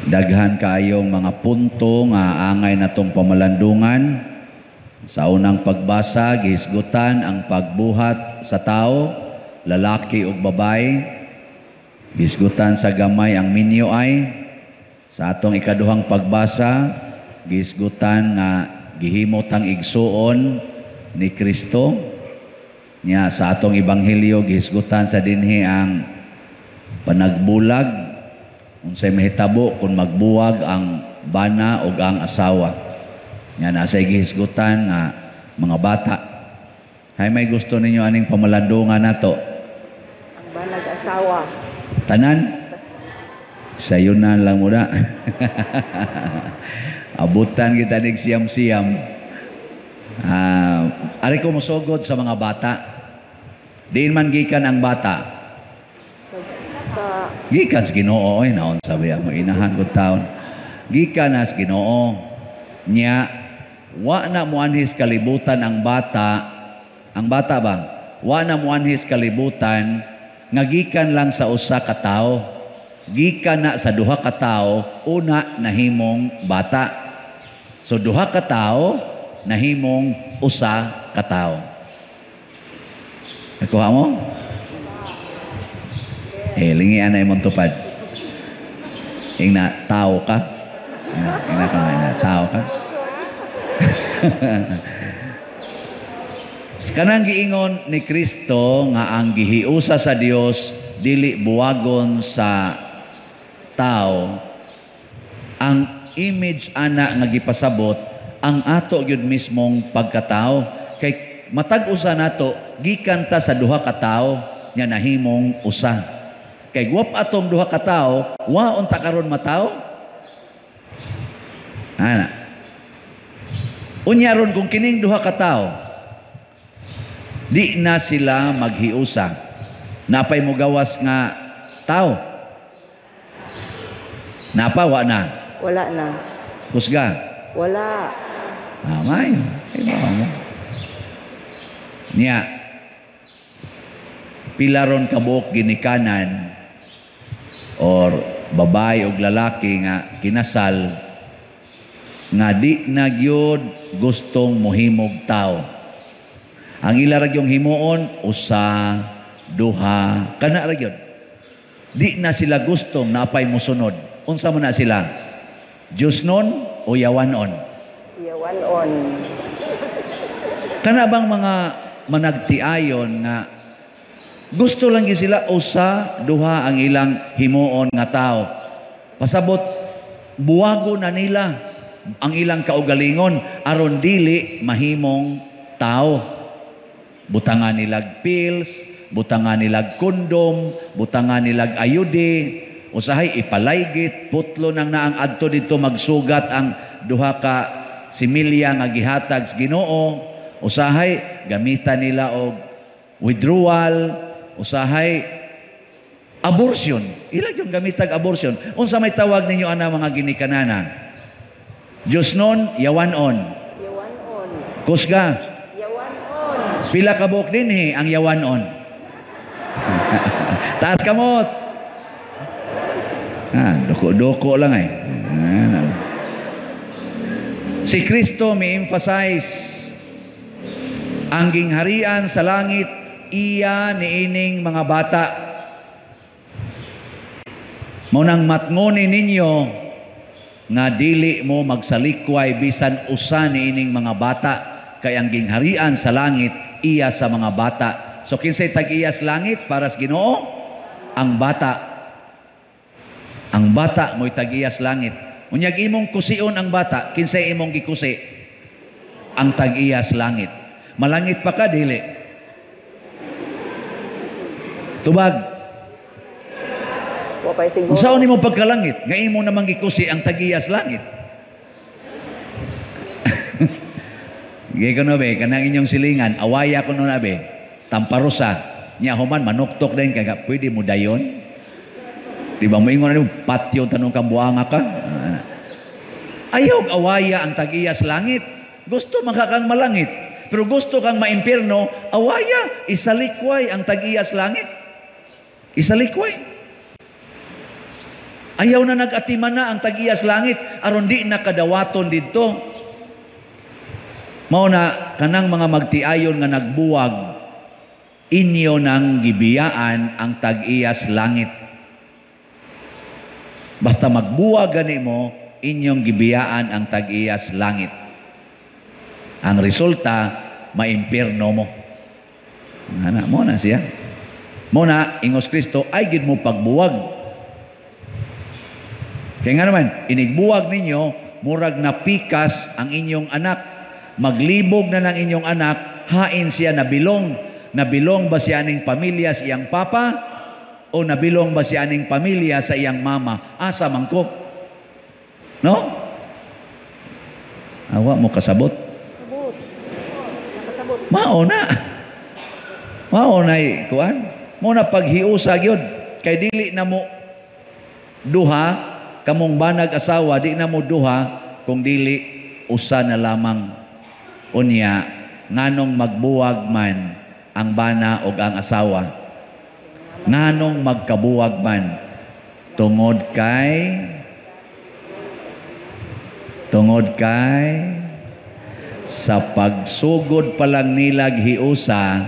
Daghan kaayong mga punto nga angay natong pamalandungan. Sa unang pagbasa, gihisgutan ang pagbuhat sa tao, lalaki ug babae. Gihisgutan sa gamay ang minyo ay. Sa atong ikaduhang pagbasa, gihisgutan nga gihimo tang igsuon ni Kristo. Nya sa atong ebanghelyo, gihisgutan sa dinhi ang panagbulag, unsay mahitabo kung magbuwag ang bana o ang asawa. Nya nasa gihisgutan nga mga bata. Hay, may gusto ninyo aning pamalandungan nato? Ang banag asawa. Tanan? Sayunan lang muna. Abutan kita nig siyam-siyam. Ari ko mosugod sa mga bata. Diin man gikan ang bata? Sa Gikan sa Ginoo oy, naon sabi mo inahan ko taon. Gikan na sa Ginoo. Nya wa na muanhis kalibutan ang bata, ang bata ba? Wa na muanhis kalibutan nga gikan lang sa usa ka tawo. Gikan na sa duha ka tawo, una nahimong bata. So duha ka tawo nahimong usa ka tawo. Nakuha mo? Eh, lingian na imong tupad. Ingna, tao ka. Ingna ka nga, ingna, tao ka. Kanang giingon ni Kristo nga ang gihiusa sa Dios dili buwagon sa tao, ang image ana nga gipasabot ang ato gyud mismong pagkatao, kay matag usa nato gikan ta sa duha ka tawo nya nahimong usa. Kay guwap atong duha ka tawo, wa unta karon matawo. Ana. Unya ron kung kining duha ka tawo di na sila maghiusa, napay mogawas nga tao. Napa wa na? Wala na. Kusga? Wala. Ah, may. Ay, ba mo? Niya, pila ron kabuok ginikanan or babae og lalaki nga kinasal nga di na gyud gustong mohimog tao. Ang ila ra gyung himuon usa, duha, kana ra gyud. Di na sila gustong napay mosunod. Unsa man na sila? Diyos nun o yawanon? Yawanon. Kana bang mga managtiayon nga gusto lang gyud sila usa, duha ang ilang himuon nga tao. Pasabot buwago na nila ang ilang kaugalingon aron dili mahimong tao. Butangan nilag pills, butangan nilag kondom, butangan nilag ayude, usahay ipalaygit, putlo nang naang adto dito magsugat ang duha ka similya nga gihatag sa Ginoo, usahay gamitan nila og withdrawal, usahay abortion. Ila yung gamitag abortion. Unsa may tawag ninyo ana mga ginikanana? Diyos nun, yawanon. Yawanon. Kusga. Yawanon. Pila ka buok dinhi ang yawanon? Taas kamot. Ah, doko-doko lang eh. Ah, si Kristo may emphasize ang gingharian sa langit iya niining mga bata. Mao nang matngoni ninyo nga dili mo magsalikway bisan usa niining mga bata, kay ang gingharian sa langit iya sa mga bata. So kinsay tag-iya sa langit para sa Ginoo? Ang bata. Ang bata mo'y tag-iya sa langit. Unyag imong kusion ang bata, kinsay imong gikusi? Ang tag-iya sa langit. Malangit pa ka dili? Tubag. Wa pa'y siguro. Unsaon nimo pagkalangit nga imo namang gikusi ang tag-iya sa langit? Gay kuno be, kanang inyong silingan, awaya kuno na be. Tamparosa. Nya human manuktok din kay pwede mo dayon. Di ba moingon na patyo tanong kang buanga ka? Ayaw awaya ang tag-iya sa langit. Gusto man ka kang malangit. Pero gusto kang maimpierno, awaya, isalikway ang tag-iya sa langit. Isalikway. Ayaw na nag-atiman na ang tag-iyas langit aron di na kadawaton didto. Mao na kanang mga magtiayon nga nagbuwag, inyo nang gibiyaan ang tag-iyas langit. Basta magbuwag gani mo, inyong gibiyaan ang tag-iyas langit. Ang resulta, maimpirno mo. Ana mo na siya. Mo na ingos Kristo ay gid mo pagbuwag. Kaya nga naman, inigbuwag ninyo, murag napikas ang inyong anak. Maglibog na ng inyong anak, hain siya nabilong. Nabilong ba siya ning pamilya sa iyang papa? O nabilong ba siya ning pamilya sa iyang mama? Asa man ko? No? Awa mo kasabot? Kasabot. Nakasabot. Mao na. Mao na kuan. Mao na paghiusa gyud. Kay dili na mo duha, kamong banag asawa, di na mo duha, kung dili usa na lamang. Unya, nganong magbuwag man ang bana og ang asawa? Nganong magkabuwag man? Tungod kay sa pagsugod pa lang nilag hiusa,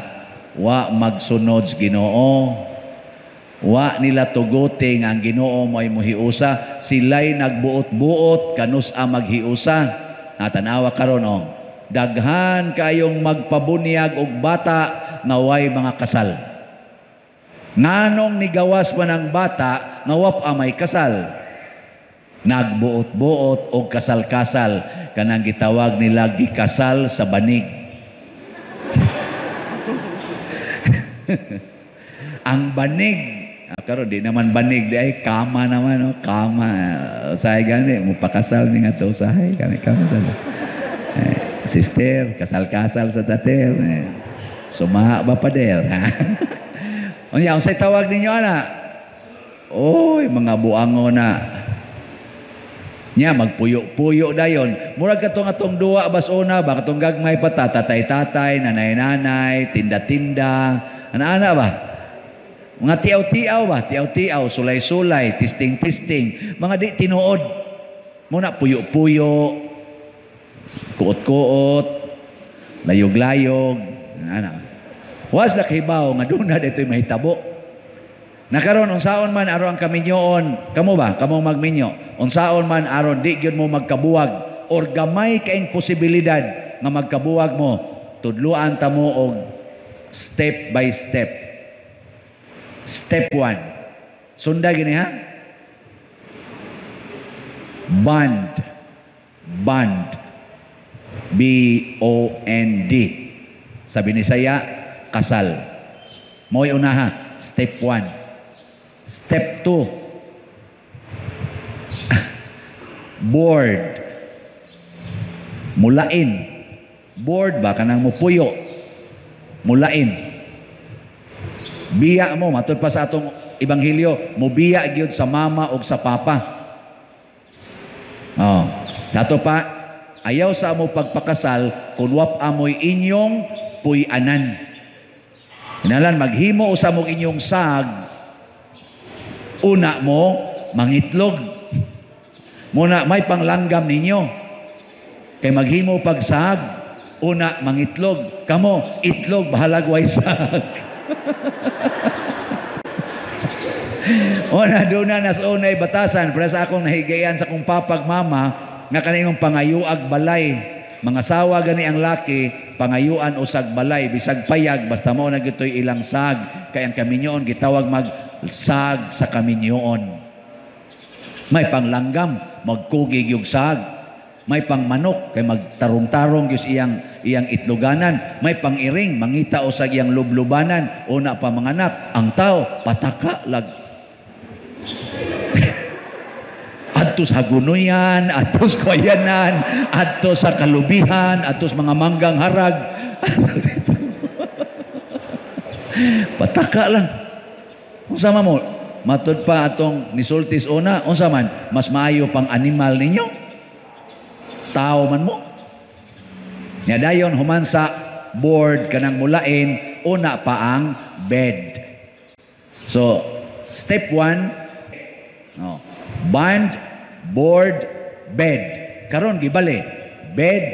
wa magsunod sa Ginoo. Wa nila tuguting ang Ginoo mo ay muhiusa. Sila'y nagbuot-buot kanus-a maghiusa. Natanawa karon oh. Daghan kayong magpabunyag og bata nga way mga kasal. Nganong nigawas man ang bata nga wa pa may kasal? Nagbuot-buot og kasal-kasal, kanang gitawag nila gikasal sa banig. Ang banig, karon di naman banig di ay kama naman, no? Kama. Usahay gani mupakasal ni nga to usahay kami kama sa sister, kasal-kasal sa tater. Sumaha ba pader? Unya, unsay tawag ninyo ana? Oy, mga buango na. Nya magpuyo-puyo dayon. Murag katong atong duwa bas una ba katong gagmay pa tatay-tatay, nanay-nanay, tinda-tinda. Ana-ana ba? Mga tiaw-tiaw ba? Tiaw-tiaw, sulay-sulay, tisting-tisting. Mga di tinuod. Muna puyo-puyo, kuot-kuot, layog-layog. Ana. Was na kahibaw nga doon na dito'y mahitabo. Nakaron unsaon man aron ang kaminyoon, kamo ba? Kamo magminyo. Unsaon man aron di gyud mo magkabuwag or gamay kaing posibilidad nga magkabuwag mo, tudluan ta mo og step by step. Step 1. Sunda gini ha? Bond. Bond. B-O-N-D. Sa Binisaya, kasal. Mo'y unaha. Step 1. Step 2. Board. Mulain. Board ba? Kanang mupuyo. Mulain. Biya mo, matud pa sa atong ebanghelyo, mubiya gyud sa mama og sa papa. Oh, sato pa, ayaw sa amo pagpakasal kun wap amoy inyong puy-anan. Hinalan maghimo usa mong inyong sag, una mo mangitlog. Muna may panglanggam ninyo. Kay maghimo pagsag, una mangitlog. Kamo itlog bahalag way sag. Una doon na nas unay batasan para sa akong nahigayan sa akong papag mama nga kaniyong pangayuag balay. Mga sawa gani ang laki pangayuan usag balay bisag payag basta mao na gitoy ilang sag kay ang kaminyoon gitawag mag sag sa kaminyoon. May panglanggam magkugig yung sag. May pangmanok kay magtarong-tarong gyud iyang iyang itloganan. May pangiring mangita usag iyang lublubanan. Una pa mga anak ang tao pataka lag. Adto sa Hagunoyan, adto sa Kawayanan, adto sa Kalubihan, adto sa mga manggang harag. Pataka lang. Unsa man mo? Matud pa atong nisultis una, unsa man? Mas maayo pang animal ninyo? Tao man mo? Nya dayon human sa board kanang mulain, una pa ang bed. So, step 1, oh, Band, board, bed. Karon gibali. Bed.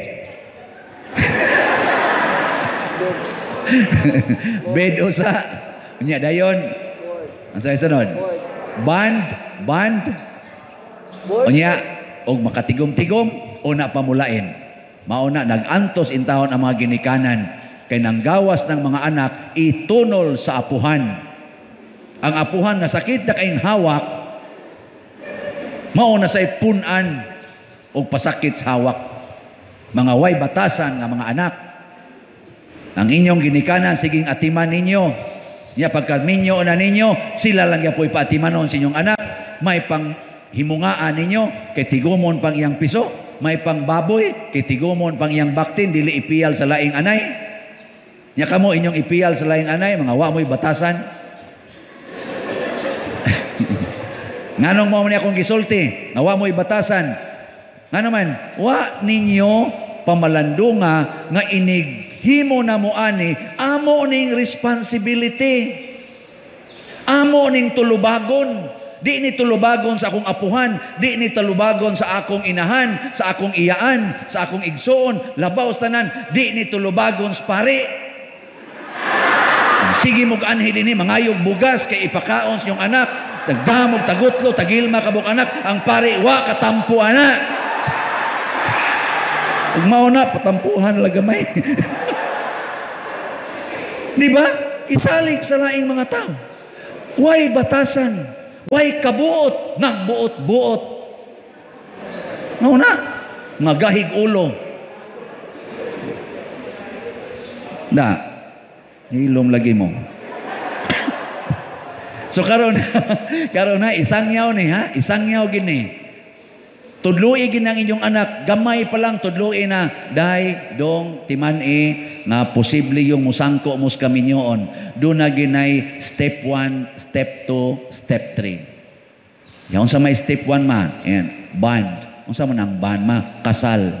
Bed usa. Unya dayon. Ang sa sunod? Band, band. Unya og makatigom-tigom una pamulain. Mauna nag-antos intawon ang mga ginikanan kay nanggawas ng mga anak itunol sa apuhan. Ang apuhan nga sakit na kaing hawak, mao na say punan og pasakit sa hawak. Mga way batasan nga mga anak. Ang inyong ginikanan siging atiman ninyo. Nya pagka minyo na ninyo, sila lang yapoy paatimanon sa inyong anak. May pang himungaan ninyo kay tigumon pang iyang piso, may pang baboy kay tigumon pang iyang baktin, dili ipiyal sa laing anay. Nya kamo inyong ipiyal sa laing anay, mga wa mo'y batasan. Nganong mao man akong gisulti, nga wa mo'y batasan? Ngano man, wa ninyo pamalandunga nga inig himo na mo ani, amo ning responsibility. Amo ning tulubagon. Di ni tulubagon sa akong apuhan, di ni tulubagon sa akong inahan, sa akong iyaan, sa akong igsoon, labaw sa tanan, di ni tulubagon sa pari. Sige mog anhi dinhi mangayog bugas kay ipakaon sa inyong anak, tagdamog tagutlo, tagilma kabuk anak, ang pari wa katampo ana. Ug mao na patampuhan la gamay. Di ba? Isalig sa laing mga tao. Way batasan, way kabuot, nagbuot-buot. Mao na, mga gahig ulo. Na, hilom lagi mo. So karon karon na isangyaw ni ha, isangyaw gini. Tudloi gid ang inyong anak, gamay pa lang tudloi na day dong timan-i nga posible yung musangko mo sa kaminyoon. Do na ginay step 1, step 2, step 3. Yan sa may step 1 ma, yan, bond. Unsa man ang bond ma? Kasal.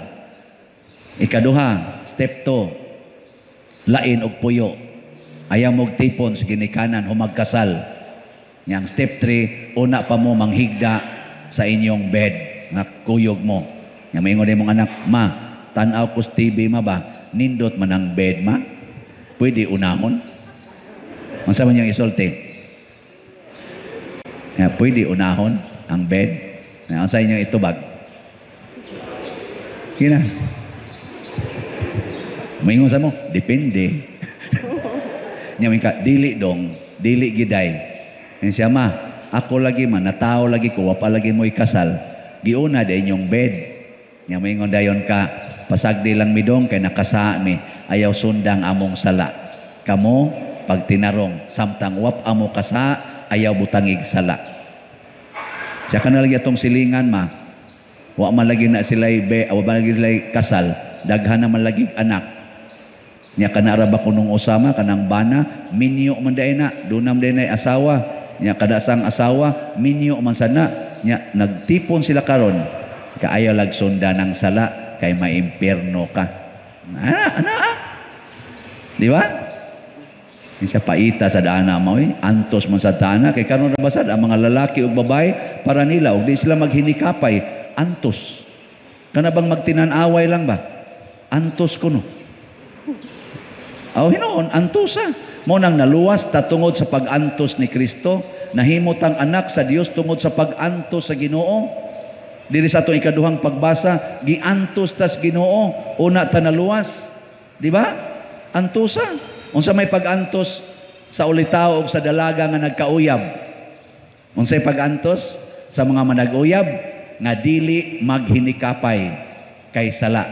Ikaduha, step 2, lain og puyo. Ayaw mog tipon sa ginikanan humagkasal. Yang step 3, una pa mo manghigda sa inyong bed nga kuyog mo. Nga maingon mong anak, ma, tan-aw ko sa TV ma ba? Nindot man ang bed ma? Pwede unahon? Unsa man yung isulti? Ya, pwede unahon ang bed? Ya, unsa inyong itubag? Kina. Maingon sa mo, depende. Nya ka, dili dong, dili giday. Yan siya ma, ako lagi ma, natao lagi ko, wapa lagi mo ikasal. Giuna da inyong bed. Nya maingon dayon ka, pasagdi lang mi dong kay nakasa mi, ayaw sundang among sala. Kamo pag tinarong, samtang wap amo kasa, ayaw butangig sala. Tsaka na lagi atong silingan ma. Wa man lagi na sila be, wa man lagi sila kasal, daghan na man lagi anak. Nya kanara ba kunong usama kanang bana, minyo man day na, dunam day na asawa. Nya kada sang asawa, minyo man sana. Nya nagtipon sila karon, kaayaw lagsunda ng sala kay maimpierno ka. Ana, ana. Di ba? Siya paita sa daana mo, eh. Antos man sa daana kay karon ra basad ang mga lalaki ug babae para nila ug di sila maghinikapay, antos. Kana bang magtinan-away lang ba? Antos kuno. Aw hinuon antosa. Mo nang naluwas ta tungod sa pag-antos ni Kristo, nahimot ang anak sa Dios tungod sa pag-antos sa Ginoo. Diri sa atong ikaduhang pagbasa, giantos tas Ginoo, una ta naluwas. Di ba? Antosa. Unsa may pag-antos sa ulitaw og sa dalaga nga nagkauyab? Unsay pag-antos sa mga manag-uyab nga dili maghinikapay kay sala?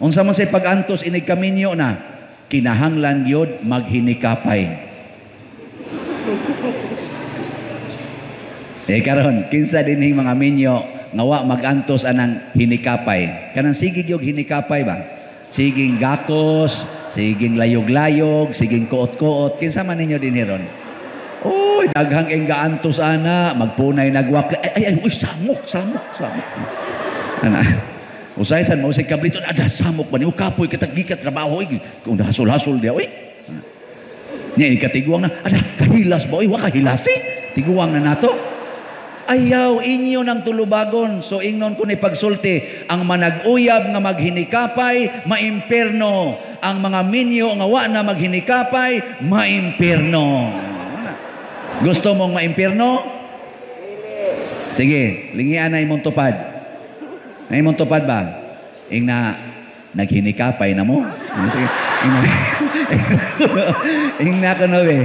Unsa man say pag-antos inig kaminyo na? Kinahanglan gyud maghinikapay. Eh karon kinsa dinhing mga minyo nga wa magantos anang hinikapay? Kanang sige gyud hinikapay ba? Siging gakos, siging layog-layog, siging kuot-kuot. Kinsa man ninyo dinhi ron? Oy, daghang enggaantos ana, magpunay nagwak. Ay, ay, ay, uy, samok, samok, samok. Ana. Usay san mo say kabliton ada samok ba ni kapoy kitag gikat trabaho oy. Kung hasol-hasol dia oy. Nya ikatiguang na ada kahilas ba oy, wa kahilasi. Tiguang na nato. Ayaw inyo ng tulubagon. So ingnon ko ni pagsulti, ang manag-uyab nga maghinikapay, maimpierno. Ang mga minyo nga wa na maghinikapay, maimpierno. Gusto mong maimpierno? Sige, lingian na imong tupad. Na imong tupad ba? Ingna, naghinikapay na mo. Sige, ingna, ingna ko na be.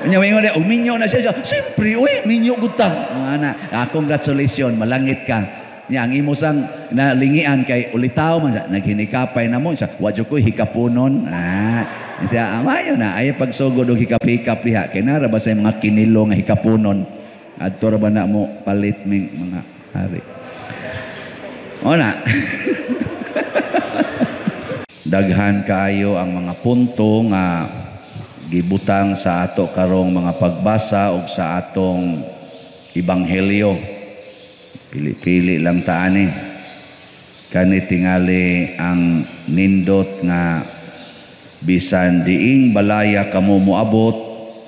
Nya mingon og minyo na siya. Siyempre, uy, minyo gud ta. Ana, congratulations, malangit ka. Nya ang imo sang nalingian kay ulitaw man siya, naghinikapay na mo siya. Wa jud koy hikapunon. Siya amayo na ay pagsugod og hikap-hikap diha kay nara ba sa mga kinilo nga hikapunon. Adto ra ba na mo palit ming mga hari. O na. Daghan kaayo ang mga punto nga gibutang sa ato karong mga pagbasa og sa atong ebanghelyo. Pili-pili lang ta ani. Kani tingali ang nindot nga bisan diing balaya kamo moabot,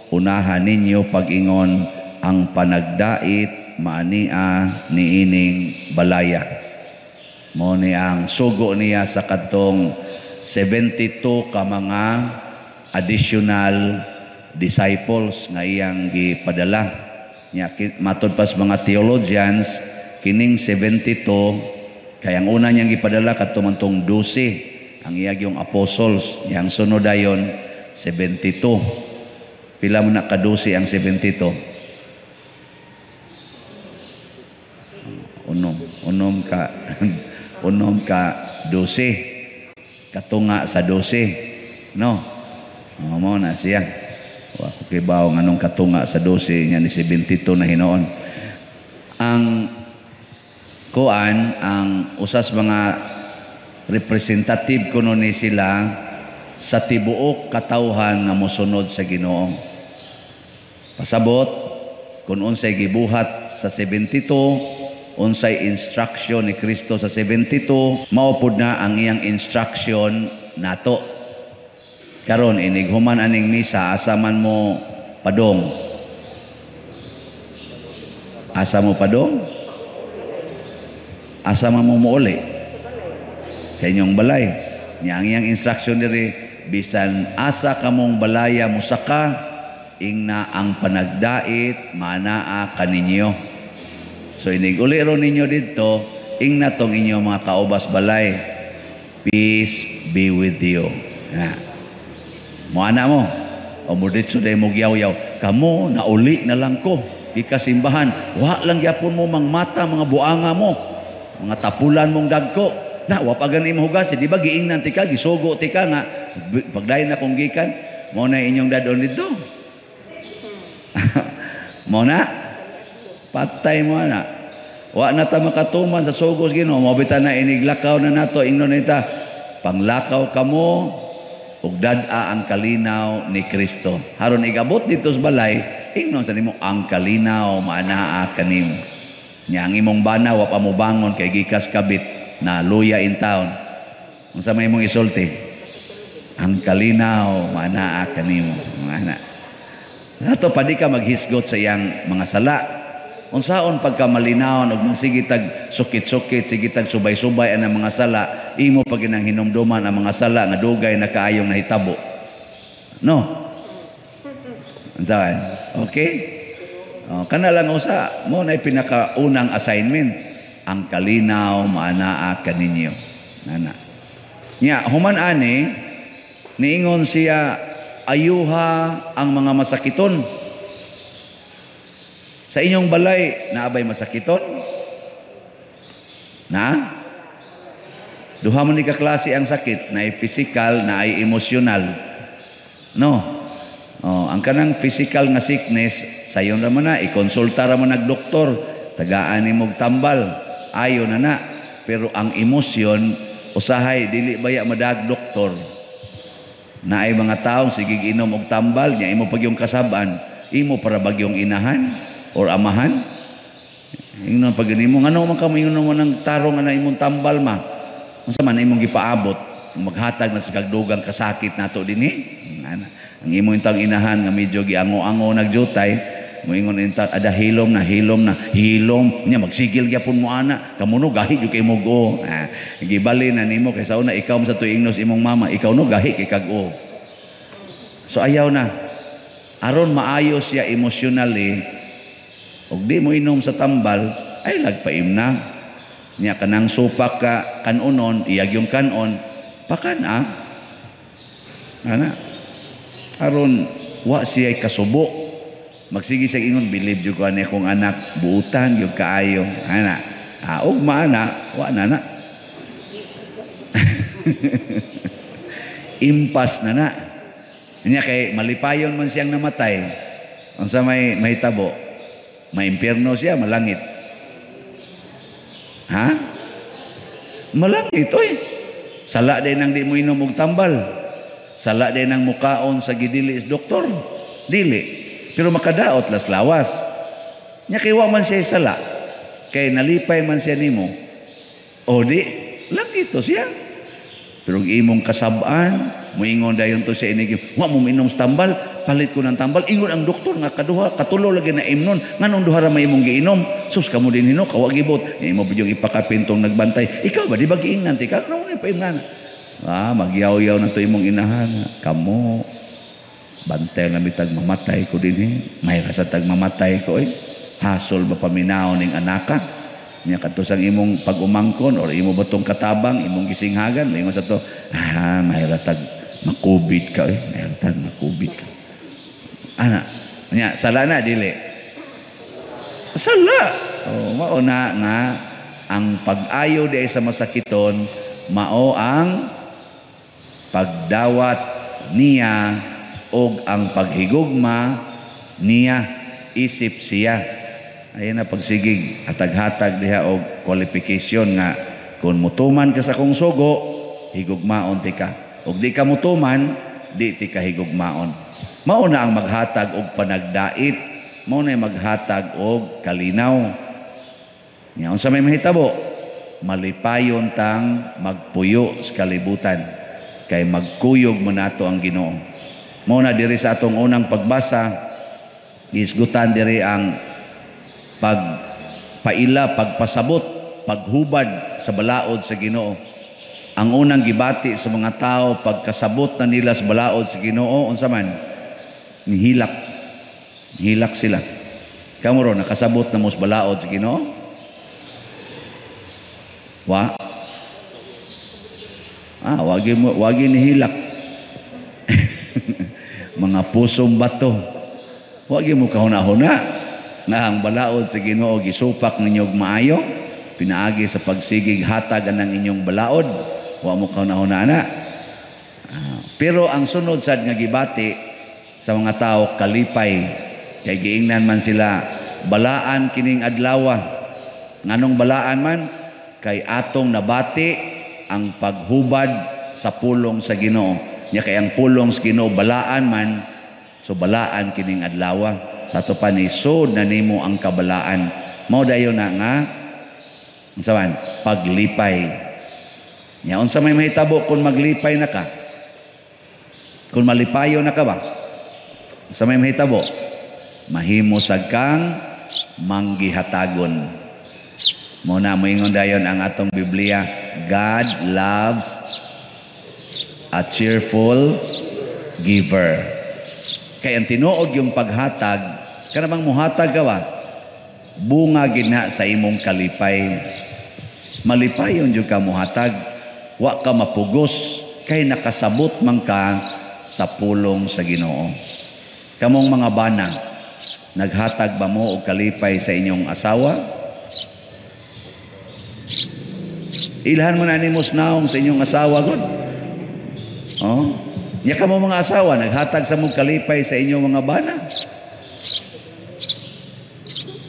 unahan ninyo pag-ingon ang panagdait maania niining balaya. Mo ni ang sugo niya sa kadtong 72 ka mga additional disciples nga iyang gipadala. Nya matud pas mga theologians kining 72 kay ang una niyang gipadala kadto man tong 12 ang iya yung apostles, yang sunod dayon 72. Pila mo na ka 12 ang 72? Unom ka unom ka 12. Katunga sa 12. No? Mo na siya. Wa ko kibaw nganong katunga sa 12 nya ni 72 na hinoon. Ang kuan ang usas mga representative kuno ni sila sa tibuok katawhan nga mosunod sa Ginoo. Pasabot kun unsay gibuhat sa 72, unsay instruction ni Kristo sa 72, mao pud na ang iyang instruction nato. Karon inig human aning misa, asa man mo padong? Asa mo padong? Asa man mo muuli? Sa inyong balay. Nya ang iyang instruction diri, bisan asa kamong balaya musaka, ingna ang panagdait manaa kaninyo. So inig uli ron ninyo didto, ingna tong inyong mga kaubas balay. Peace be with you. Na. Moana mo. O mo ditso day mo gyaw-yaw. Kamo nauli na lang ko gikasimbahan. Wa lang gyapon mo mangmata mga buanga mo. Mga tapulan mong dagko. Na wa pa gani mo hugas, di ba giingnan tika, gisugo tika nga pagdayon na kong gikan, mo na inyong dadon didto. Mo na patay mo na. Wa na ta makatuman sa sugos Ginoo, mo bita na iniglakaw na nato ingnon nita, panglakaw kamo ug dad-a ang kalinaw ni Kristo. Haron igabot dito sa balay, ingnon sa nimo ang kalinaw maanaa kanimo. Nya ang imong bana wa pa mo bangon kay gikas kabit na luya in town. Unsa may imong isulti? Ang kalinaw maanaa kanimo. Maana. Nato pa di ka maghisgot sa iyang mga sala. Unsaon pagka malinawon og magsige tag sukit-sukit, sige tag subay-subay ang mga sala, imo pa ginang hinumduman ang mga sala nga dugay na kaayong nahitabo. No? Unsaon? Okay? O, kana lang usa mo na pinakaunang assignment, ang kalinaw maanaa kaninyo. Nana. Nya human ani niingon siya, ayuha ang mga masakiton. Sa inyong balay, naabay masakiton? Na? Duha man ni kaklase ang sakit, naay physical, naay emotional. No? Oh, ang kanang physical nga sickness, sayon ra man na, ikonsulta ra man nag doktor, tagaan nimo og tambal, ayo na na. Pero ang emosyon, usahay dili baya madag doktor. Naay mga taong sige inom og tambal, nya imo pagyong kasab-an, imo para bagyong inahan or amahan. Ingnon pag nimo ngano man ka moingon mo ng tarong nga na imong tambal ma. Unsa man imong gipaabot, maghatag na sa kagdugang kasakit nato dinhi. Ang imong intang inahan nga medyo giango-ango nagjutay, Moingon inta ada hilom na, hilom na, hilom nya magsigil gyapon mo ana. Kamo no gahi jud kay mo go. Ah, gibali na nimo kay sa una ikaw man sa tuingnos imong mama, ikaw no gahi kay kag-o. So ayaw na. Aron maayo siya emotionally, og di mo inom sa tambal, ay lagpaim na. Nya kanang supak ka kanunon, iyag yung kanon, pakan ah. Ana. Aron wa siya kasubo. Magsige siya ingon, "Believe jud ko ani akong anak, buutan jud kaayo." Ana. Ah, ugma ana, wa na na. Impas na na. Nya kay malipayon man siyang namatay. Unsa may mahitabo? Maimpierno siya, malangit. Ha? Malangit oy. Sala din ang di mo inom og tambal. Sala din ang mukaon sa gidili is doktor. Dili. Pero makadaot las lawas. Nya kay wa man siya sala. Kay nalipay man siya nimo. O di, langit to siya. Pero ang imong kasab-an, moingon dayon to siya inig, "Wa mo minom sa tambal, palit ko ng tambal." Ingon ang doktor nga kaduha, katulo lagi na imnon, nganong duha ra may imong giinom? Sus, kamo din hino, kawa gibot. Imo ba yung ipakapintong nagbantay? "Ikaw ba, di ba giingnan ti ka? Ano ni paimnan?" Ah, magyaw-yaw na to imong inahan. "Kamo, bantay na mitag mamatay ko din eh. May rasa tag mamatay ko eh. Hasol ba paminaw ning anaka?" Nya kadto sang imong pag-umangkon or imo batong katabang, imong gisinghagan, moingon sa to, "Ah, may ratag makubit ka eh, may ratag makubit ka." Ana, nya sala na dili? Sala. Oh, mao na nga ang pag-ayo di sa masakiton mao ang pagdawat niya og ang paghigugma niya isip siya. Ayan na pagsigig hatag-hatag diha og qualification nga kung mutuman ka sa akong sugo, higugmaon ti ka. Og di ka mutuman, di ti ka higugmaon. Mao na ang maghatag og panagdait, mao na maghatag og kalinaw. Nya unsa may mahitabo? Malipayon tang magpuyo sa kalibutan kay magkuyog man nato ang Ginoo. Mao na diri sa atong unang pagbasa, isgutan diri ang pagpaila, pagpasabot, paghubad sa balaod sa Ginoo. Ang unang gibati sa mga tao pagkasabot na nila sa balaod sa Ginoo, unsa man? Nihilak. Nihilak sila. Kamo ro nakasabot na mo sa balaod sa Ginoo? Wa? Ah, wagi mo, wagi nihilak. Mga pusong bato. Wagi mo kahuna-huna nga ang balaod sa Ginoo gisupak ninyo og maayo pinaagi sa pagsigig hatag ang inyong balaod. Wa mo kahuna-huna na. Ah, pero ang sunod sad nga gibati sa mga tao, kalipay, kay giingnan man sila, "Balaan kining adlawa." Nganong balaan man? Kay atong nabati ang paghubad sa pulong sa Ginoo. Nya kay ang pulong sa Ginoo balaan man, so balaan kining adlawa. Sa ato pa ni sud na nimo ang kabalaan. Mao dayon na nga unsa man? Paglipay. Nya unsa may mahitabo kung maglipay na ka? Kung malipayo na ka ba? Unsa may mahitabo? Mahimo sad kang manggihatagon. Mao na moingon dayon ang atong Biblia, God loves a cheerful giver. Kay ang tinuod yung paghatag, kana bang muhatag ka ba? Bunga gina sa imong kalipay. Malipayon jud ka muhatag, wa ka mapugos kay nakasabot man ka sa pulong sa Ginoo. Kamong mga bana, naghatag ba mo og kalipay sa inyong asawa? Ilhan mo na nimo naong sa inyong asawa gud. Oh. Nya kamo mga asawa, naghatag sa mong kalipay sa inyong mga bana.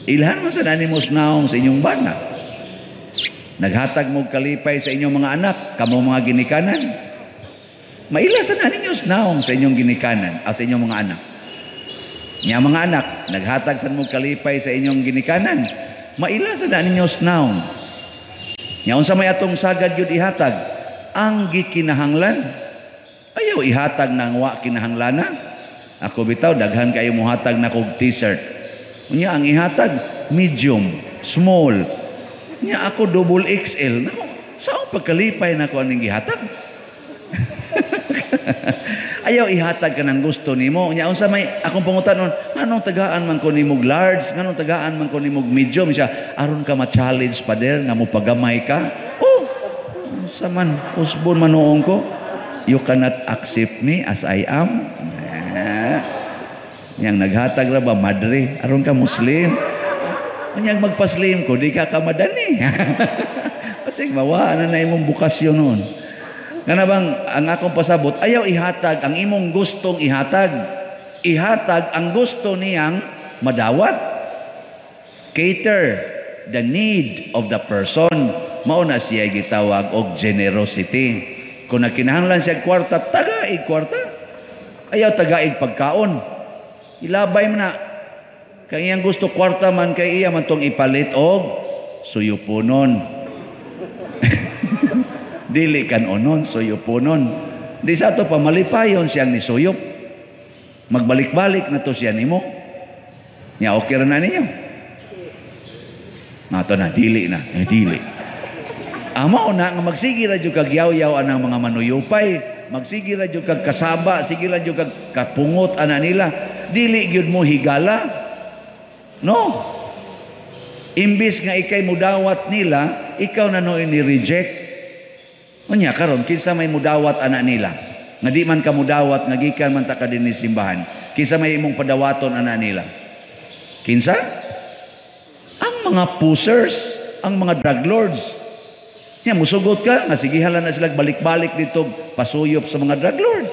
Ilhan mo sa nimo naong sa inyong bana. Naghatag mo kalipay sa inyong mga anak, kamo mga ginikanan. Maila sa ninyo naong sa inyong ginikanan, sa inyong mga anak. Nya mga anak, naghatag sa mong kalipay sa inyong ginikanan. Maila sa ninyo naong. Nya unsa may atong sagad gyud ihatag? Ang gikinahanglan. Ayaw ihatag nang wa kinahanglana. Ako bitaw daghan kayo muhatag na kog t-shirt. Unya ang ihatag medium, small. Nya ako double XL. Nako, sa akong pagkalipay nako aning gihatag. Ayaw ihatag ka ng gusto nimo. Nya unsa may akong pangutanon, nganong tagaan man ko nimog large, nganong tagaan man ko nimog medium siya, aron ka ma-challenge, pader, nga mo pagamay ka. Oh, unsa man usbon manuong ko. You cannot accept me as I am. Eh, yang naghatag ra ba madre, aron ka Muslim. Unyang magpaslim ko, di ka kamadani. Kasi mawaan na na imong bukasyon noon. Kana bang ang akong pasabot, ayaw ihatag ang imong gustong ihatag. Ihatag ang gusto niyang madawat. Cater the need of the person. Mao na siya gitawag og generosity. Kung nagkinahanglan siya kwarta, tagaig kwarta. Ayaw tagaig pagkaon. Ilabay mo na. Kay iyang gusto kwarta man, kay iya man tong ipalit og suyupunon. Dili kan onon, suyupunon. Di sa ato pa malipayon siyang nisuyop. Magbalik-balik na to siya nimo. Nya okay ra na ninyo. Mato na, dili na. Eh, dili. Amo na nga magsige ra jud kag yaw-yaw anang mga manuyupay, magsige ra jud kag kasaba, sige ra jud kag kapungot ana nila. Dili gyud mo higala. No. Imbis nga ikay mudawat nila, ikaw na no ni-reject. Unya karon kinsa may mudawat ana nila? Nga di man ka mudawat nga gikan man ta ka dinhi simbahan. Kinsa may imong padawaton ana nila? Kinsa? Ang mga pusers, ang mga drug lords. Nya musugot ka nga sigihan na sila balik-balik dito pasuyop sa mga drug lord.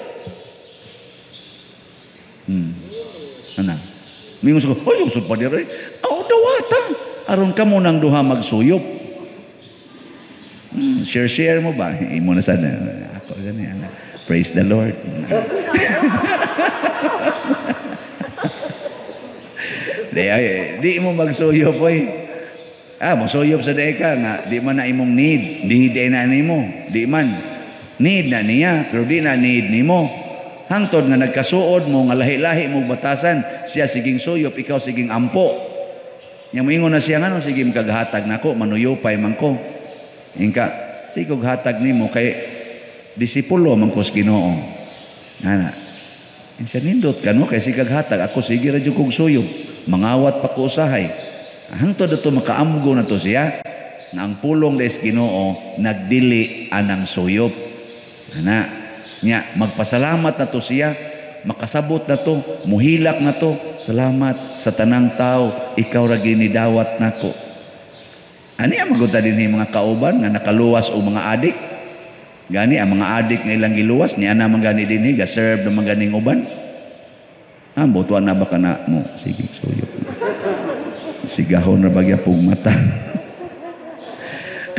Ana. Mingon ko, "Hoy, yung sud pa dire." Aw, dawata. Aron kamo nang duha magsuyop. Share share mo ba? Imo na sana. Ako gani ana. Praise the Lord. Di ay, di mo magsuyop oy. Ah, mosuyop sa day ka nga di man na imong need, need ay na nimo, di man. Need na niya, pero di na need nimo. Hangtod nga nagkasuod mo nga lahi-lahi mo batasan, siya siging suyop, ikaw siging ampo. Nya moingon na siya ngano sige makaghatag nako, manuyopay man ko. Ingka, sige kog hatag nimo kay disipulo man ko sa Ginoo. Ana. Insa nindot ka no kay sige hatag ako sige ra jud kog suyop, mangawat pa ko usahay. Hangtod ato makaamgo na to siya nga ang pulong des Ginoo nagdili anang suyop. Ana, nya magpasalamat na to siya, makasabot na to, muhilak na to. Salamat sa tanang tao, ikaw ra ginidawat nako. Ani ang maguta dinhi mga kauban nga nakaluwas o mga adik. Gani ang mga adik nga ilang giluwas ni ana man gani dinhi ga-serve ng mga ganing uban. Ah, butuan na ba kana mo? Sige, suyop. Sigahon ra bagya pug mata.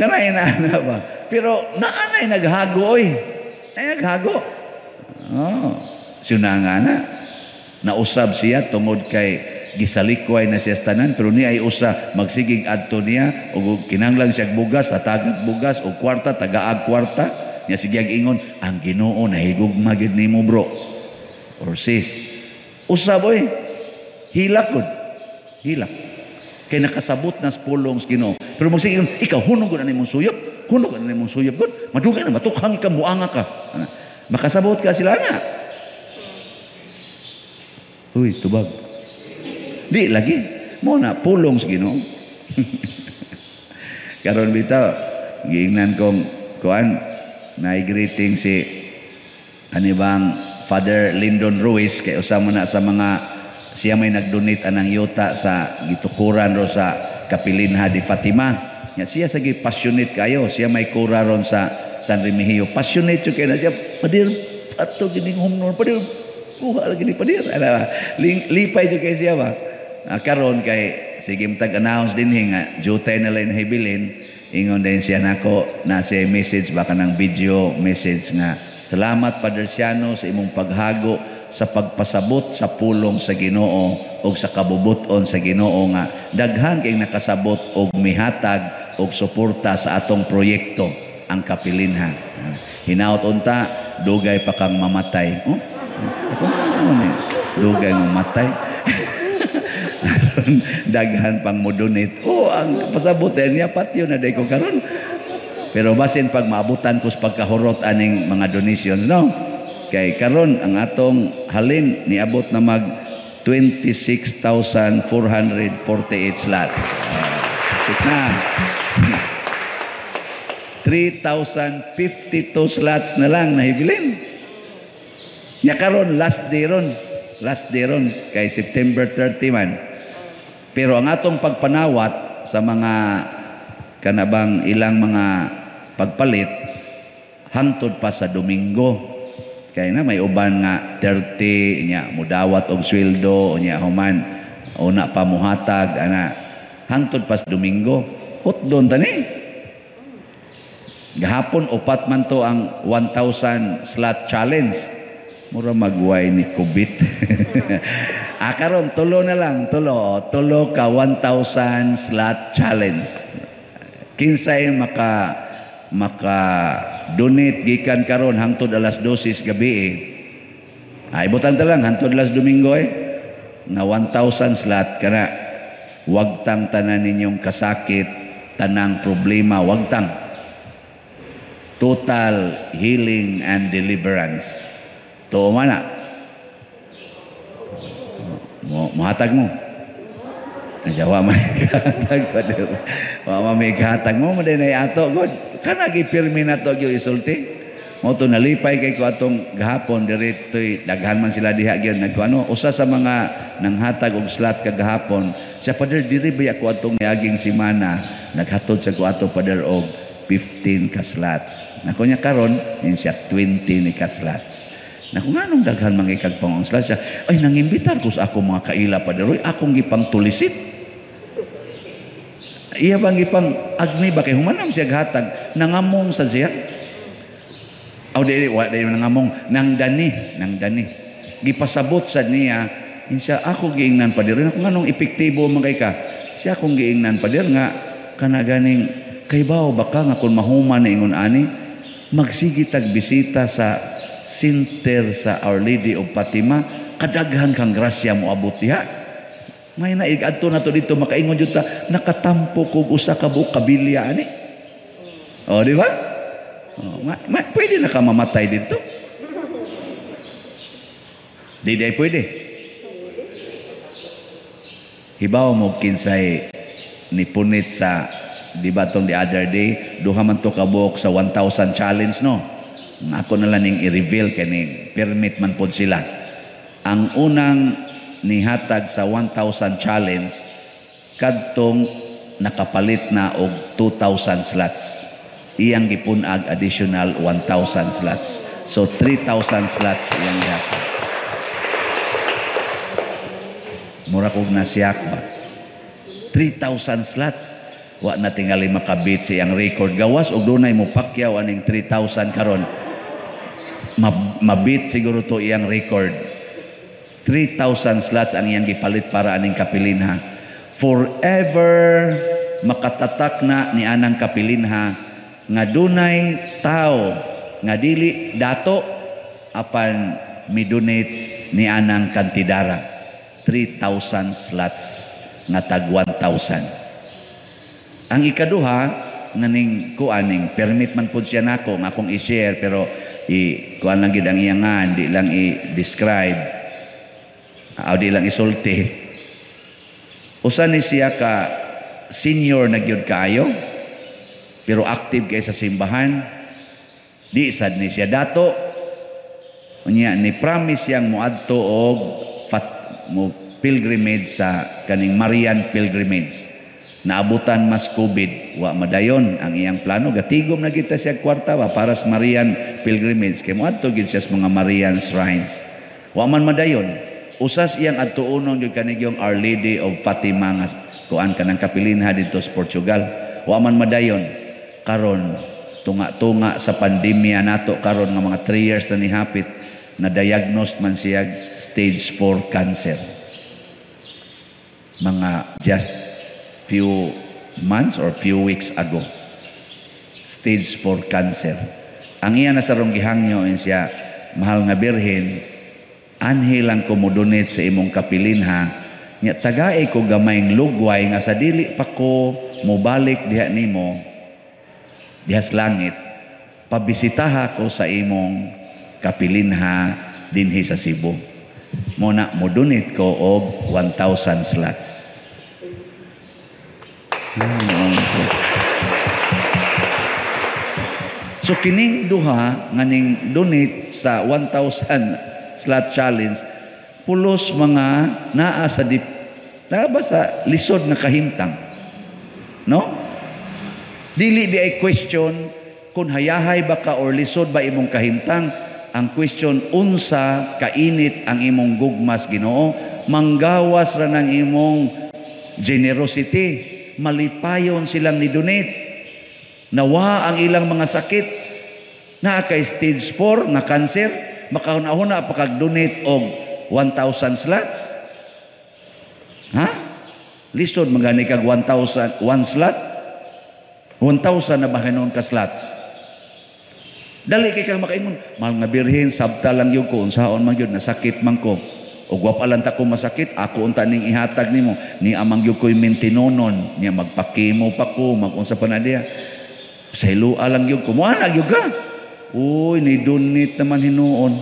Kanay na na ba? Pero naanay naghago oy. Ay naghago. Oh, siyuna nga na. Nausab siya tungod kay gisalikway na siya sa tanan, pero niya ay usa magsigig adto niya og kinahanglan siya bugas, tatagag bugas og kwarta, tagaag kwarta. Nya sige ingon, ang Ginoo nahigugma gid nimo bro or sis. Usab oy. Hilak gud. Hilak. Kay nakasabot na sa pulong sa Ginoo. Pero magsige ingon, ikaw hunog gud ani imong suyop, hunog ani imong suyop gud. Madugay na matukhang ka muanga ka. Makasabot ka sila na. Uy, tubag. Di lagi. Mo na pulong sa Ginoo. Karon bitaw, giingnan kong kuan, na greeting si ani bang Father Lyndon Ruiz kay usa man na sa mga siya may nagdonate anang yuta sa gitukuran ro sa Kapilinha di Fatima. Nya siya sagi passionate kayo, siya may kura ron sa San Remigio. Passionate jud kay na siya, padir ato gining humnon, padir kuha lagi ni padir. Ana, lipay jud kay siya ba. Karon kay sige tag-announce dinhi nga jutay na lang hibilin, ingon din siya nako na siya message ba kanang video message nga salamat Padre Siano sa imong paghago sa pagpasabot sa pulong sa Ginoo og sa kabubuton sa Ginoo nga daghan kay nakasabot og mihatag og suporta sa atong proyekto ang Kapilinha. Hinaot unta dugay pa kang mamatay. Oh, ako man dugay mamatay. Aron daghan pang mo-donate. Oh, ang pasabot eh, niya patyo na day ko karon. Pero basin pag maabutan ko sa pagkahurot aning mga donations, no? Kay karon ang atong halin niabot na mag 26,448 slots. Na. 3,052 slots na lang nahibilin. Nya karon last day ron. Last day ron kay September 30 man. Pero ang atong pagpanawat sa mga kanabang ilang mga pagpalit hangtod pa sa Domingo. Kay na may uban nga 30 nya mudawat og sweldo nya human una pa muhatag ana hangtod pa sa Domingo. Hotdon tani. Gahapon upat man to ang 1,000 slot challenge. Mura magway ni kubit. Karon tulo na lang, tulo, tulo ka 1,000 slot challenge. Kinsay maka maka donate gikan karon hangtod alas 12 gabi eh. Ay butan ta lang hangtod alas Domingo eh nga 1,000 slot kana wagtang tanan ninyong kasakit, tanang problema wagtang. Total healing and deliverance. Tuo man na. Mo mohatag mo. Siya wa may kahatag pa. Wa man may kahatag mo mo din ay ato god. Kana gipirmi na to gyud isulti. Mo to nalipay kay ko atong gahapon diri toy daghan man sila diha gyud nagkuano usa sa mga nanghatag og slot kagahapon siya, "Pader, diri ba ako atong niaging semana naghatod sa ko ato, pader, og 15 ka slots." Nako niya karon in siya 20 ni ka slots. Nako, nganong daghan mga ikag pangong slots siya? "Ay, nangimbitar ko sa ako mga kaila, pader, oy, akong gipang tulisit." Iya bang gipang agni ba kay humanam siya gatag nangamong sa siya. Aw di wa di nangamong nang dani, nang dani. Gipasabot sa niya siya ako giingnan, pader. Nako, nganong epektibo man kay ka? Siya akong giingnan, pader, nga kana ganing kay bawo baka nga kung mahuman na ingon ani magsige tag bisita sa center sa Our Lady of Fatima, kadaghan kang grasya mo abot diha. May naig adto na to dito makaingon jud ta nakatampo kog usa ka buok kabilya ani. Oh, di ba? Oh, pwede na ka mamatay dito. Di di pwede. Hibaw mo kinsay nipunit sa, di ba, tong the other day duha man to kabuok sa 1,000 challenge, no? Ako na lang ning i-reveal kay ni permit man pod sila. Ang unang nihatag sa 1,000 challenge kadtong nakapalit na og 2,000 slots. Iyang gipun-ag additional 1,000 slots. So 3,000 slots iyang gihatag. Mura kog nasiyak ba? 3,000 slots. Wa na tingali makabit sa iyang record. Gawas og dunay mo pakyaw aning 3,000 karon. Mabit siguro to iyang record. 3,000 slots ang iyang gipalit para aning kapilinha. Forever makatatak na ni anang kapilinha nga dunay tao nga dili dato apan midonate ni anang kantidara. 3,000 slots nga tag 1,000. Ang ikaduha nganing kuaning permit man pud siya nako nga akong i-share pero i kuan lang gid ang iyangan, di lang i-describe o di lang isulti. Usa ni siya ka senior na gyud kaayo pero active kay sa simbahan. Di sad ni siya dato. Unya ni promise siyang moadto og mo pilgrimage sa kaning Marian pilgrimage. Naabutan mas COVID, wa madayon ang iyang plano. Gatigom na kita siya kwarta ba para sa Marian pilgrimage kay moadto gid siya sa mga Marian shrines. Wa man madayon. Usas iyang adtuonon gyud kanigyong Our Lady of Fatima nga kuan kanang kapilinha didto sa Portugal. Wa man madayon. Karon tunga-tunga sa pandemya nato karon nga mga 3 years na nihapit, na diagnosed man siya stage 4 cancer. Mga just few months or few weeks ago. Stage 4 cancer. Ang iya na sarong gihangyo siya, "Mahal nga Birhen, anhi lang ko mo-donate sa imong kapilinha Nya tagae ko gamayng lugway nga sa dili pa ko mobalik diha nimo diha sa langit, pabisitaha ko sa imong kapilinha dinhi sa Cebu. Mo na mo-donate ko og 1,000 slots. So kining duha nga ning donate sa 1,000 slot challenge, pulos mga naa sa dip, naa ba sa lisod nga kahimtang, no? Dili di ay question kung hayahay ba ka or lisod ba imong kahimtang. Ang question, unsa kainit ang imong gugmas Ginoo, manggawas ra nang imong generosity, malipayon silang ni donate. Nawa ang ilang mga sakit, naa kay stage 4 nga cancer, makahuna-huna pa kag donate og 1,000 slots. Ha? Lisod magani kag 1,000 one slot. 1,000 na ba hinuon ka slots? Dali kay kang makaingon, mahal nga birhen, sabta lang yun ko, unsaon man yun, nasakit man ko. Og wa pa lang ta ko masakit, ako unta ning ihatag nimo, ni amang yun ko'y mintinonon, niya magpakimo pa ko, magunsa pa na diya. Sa hilua lang yun ko, muana yun ka. Uy, ni donate naman hinuon.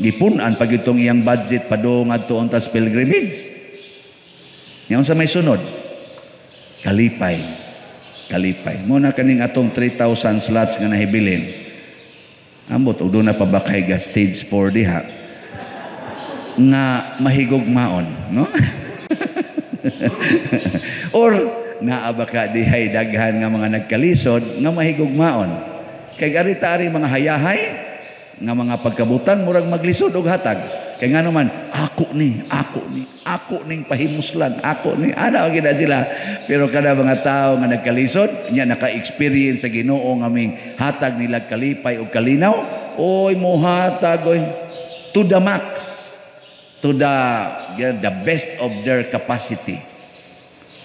Gipun-an pag itong iyang budget padung adto unta sa pilgrimage. Nya unsa may sunod? Kalipay. Kalipay. Muna kaning atong 3,000 slots nga nahibilin. Ambot og doon na pa ba kay ga stage 4 diha nga mahigugmaon, no? Or naa ba ka dihay daghan nga mga nagkalisod nga mahigugmaon. Kay arita ari mga hayahay nga mga pagkabutang murag maglisod og hatag. Kay ngano man, ako ni, ako ni, ako ning pahimuslan, ako ni, ana og gina sila. Pero kada mga tao nga nagkalisod, nya naka-experience sa Ginoo nga ming hatag nila kalipay og kalinaw, oy mohatag oy to the max, to the best of their capacity.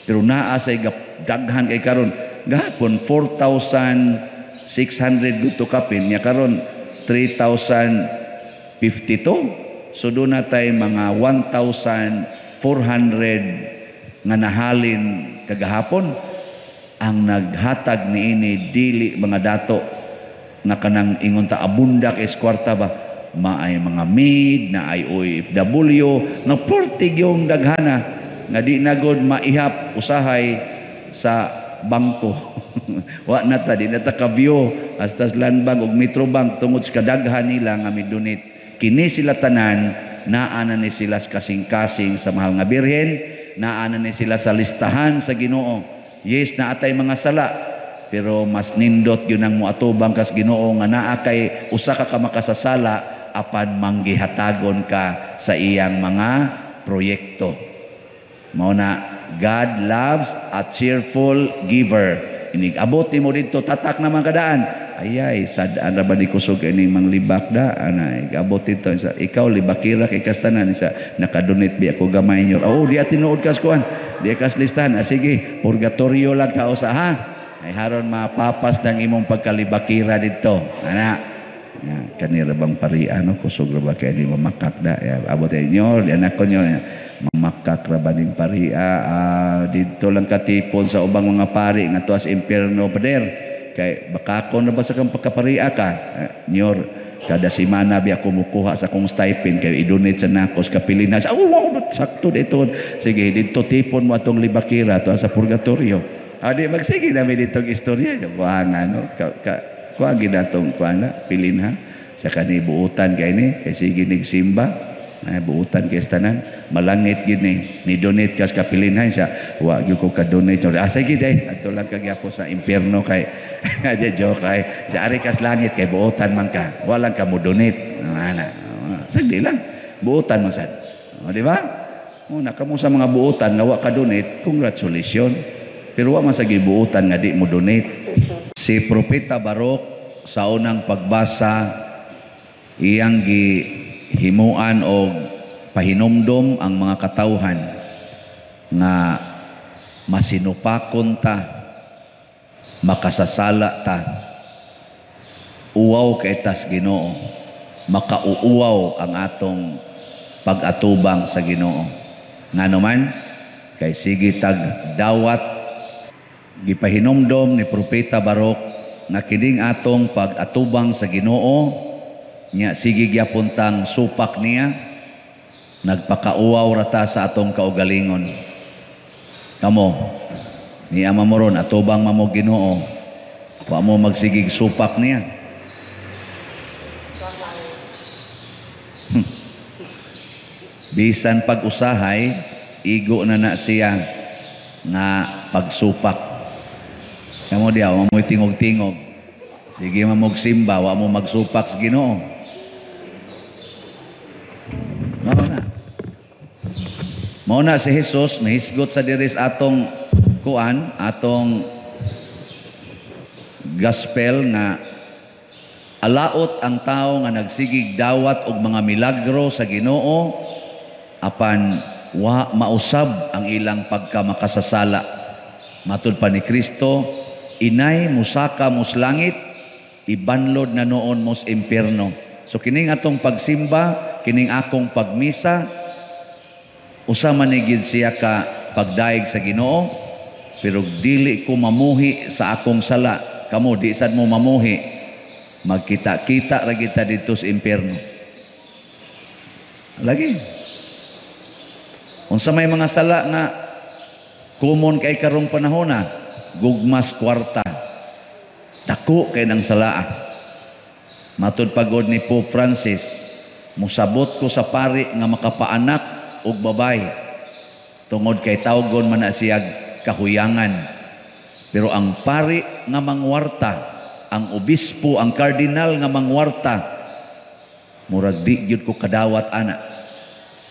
Pero naa say daghan kay karon gahapon 4,600 guto kapin, nya karon 3,052. So doon na tay mga 1,400 nga nahalin kagahapon. Ang naghatag niini dili mga dato nga kanang ingon ta abunda kay kwarta ba, maay mga maid na ay OFW nga portig yung daghana nga di na god maihap usahay sa bangko. Wa na ta, di na ta ka-view hasta sa Land Bank ug Metro Bank tungod sa kadaghan nila nga midonate. Kini sila tanan, naa na ni sila sa kasing-kasing sa mahal nga birhen, naa na ni sila sa listahan sa Ginoo. Yes, naatay mga sala, pero mas nindot yun ang muatubang kas Ginoo nga naa kay usa ka makasasala apan manggihatagon ka sa iyang mga proyekto. Mao na, God loves a cheerful giver. Inig-abot nimo didto, tatak naman kadaan. Ayay, sad-an ra ba ni kusog ining manglibak da? Ana, igabot dito. Sa, ikaw, libakira kay kastanan. Sa, nakadonate bi ako gamay nyo. Oh, di tinuod kas kuan. Di kas listahan. Ah, sige, purgatorio lang ka usa, ha? Ay, haron mapapas ng imong pagkalibakira dito. Ana, ya, kanira bang pari, ano, kusog ra ba kay ni mamakak da? Ya, abot inyo, di anak ko nyo. Mamakak ra ba ning paria? Ah, dito lang katipon sa ubang mga pari nga tuas impierno, pader. Kay baka ko na ba sa kang pagkaparia ka? Nyor, kada semana biya kumukuha sa akong stipend kay i-donate sa nakos kapilinas. Oh, wow, sakto dito. Sige, dito tipon mo atong libakira to sa purgatorio. Adi magsige nami ditong istorya. Kuha nga, no? Kuha ginatong kuha na, pilin ha. Sa kani buutan kay ni, kay sige nigsimba. Ay, buutan kay tanan, malangit gid ni. Ni-donate kas kapilinhay sa wa gyud ko ka-donate. Ah, sige day, adto lang kagyapon sa impierno kay di joke ay sa ari kas langit kay buutan man ka. Wa lang ka mo donate. Ana. Sagdi lang. Buutan man sad. O, di ba? O, nakamo sa mga buutan nga wa ka donate, congratulations. Pero wa man sa gibuutan nga di mo donate. Si Propeta Barok sa unang pagbasa iyang gihimuan og pahinumdom ang mga katawhan nga masinupakon ta, makasasala ta, uwaw kay tas Ginoo, makauuwaw ang atong pag-atubang sa Ginoo. Ngano man kay sige tag dawat. Gipahinumdom ni Propeta Barok nga kining atong pag-atubang sa Ginoo nya sige gyapon tang supak niya, nagpakauwaw rata sa atong kaugalingon. Kamo ni ama mo ron, atubang mamo Ginoo, wa mo magsigig supak niya. Bisan pag-usahay, igo na na siya nga pagsupak. Kamo diya, wa mo'y tingog-tingog. Sige mamog simba, wa mo magsupak sa Ginoo. Mao na. Mao na si Jesus mahisgot sa diris atong kuan, atong gospel nga alaot ang tao nga nagsigig dawat og mga milagro sa Ginoo apan wa mausab ang ilang pagkamakasasala. Matud pa ni Kristo, inay musaka mos langit, ibanlod na noon mos impierno. So kining atong pagsimba, kining akong pagmisa, usa man ni gid siya ka pagdaig sa Ginoo, pero dili ko mamuhi sa akong sala. Kamo di sad mo mamuhi, magkita-kita ra kita didto sa impierno. Lagi. Unsa may mga sala nga common kay karong panahona, gugmas kwarta. Dako kay nang salaa. Matud pagod ni Pope Francis, musabot ko sa pari nga makapaanak og babay tungod kay tawgon man na siyag kahuyangan. Pero ang pari nga mangwarta, ang obispo, ang kardinal nga mangwarta, murag di gyud ko kadawat ana.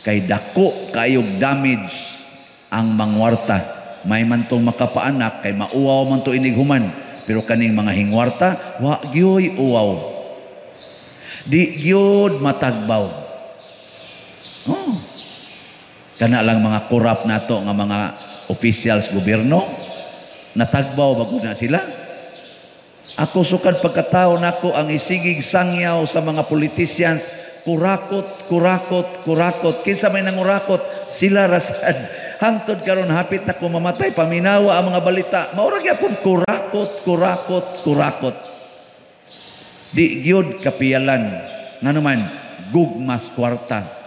Kay dako kayog damage ang mangwarta. May man tong makapaanak kay mauwaw man to inighuman, pero kaning mga hingwarta wa gyoy uwaw. Di gyud matagbaw. Oh. Kana lang mga corrupt nato nga mga officials gobyerno, natagbaw bago na sila. Ako sukad pagkatao nako ang isigig sangyaw sa mga politicians, kurakot, kurakot, kurakot. Kinsa may nangurakot, sila rasad. Hangtod karon hapit na ko mamatay, paminawa ang mga balita. Maura gyapon kurakot, kurakot, kurakot. Di gyud kapiyalan. Ngano man, gugmas kwarta.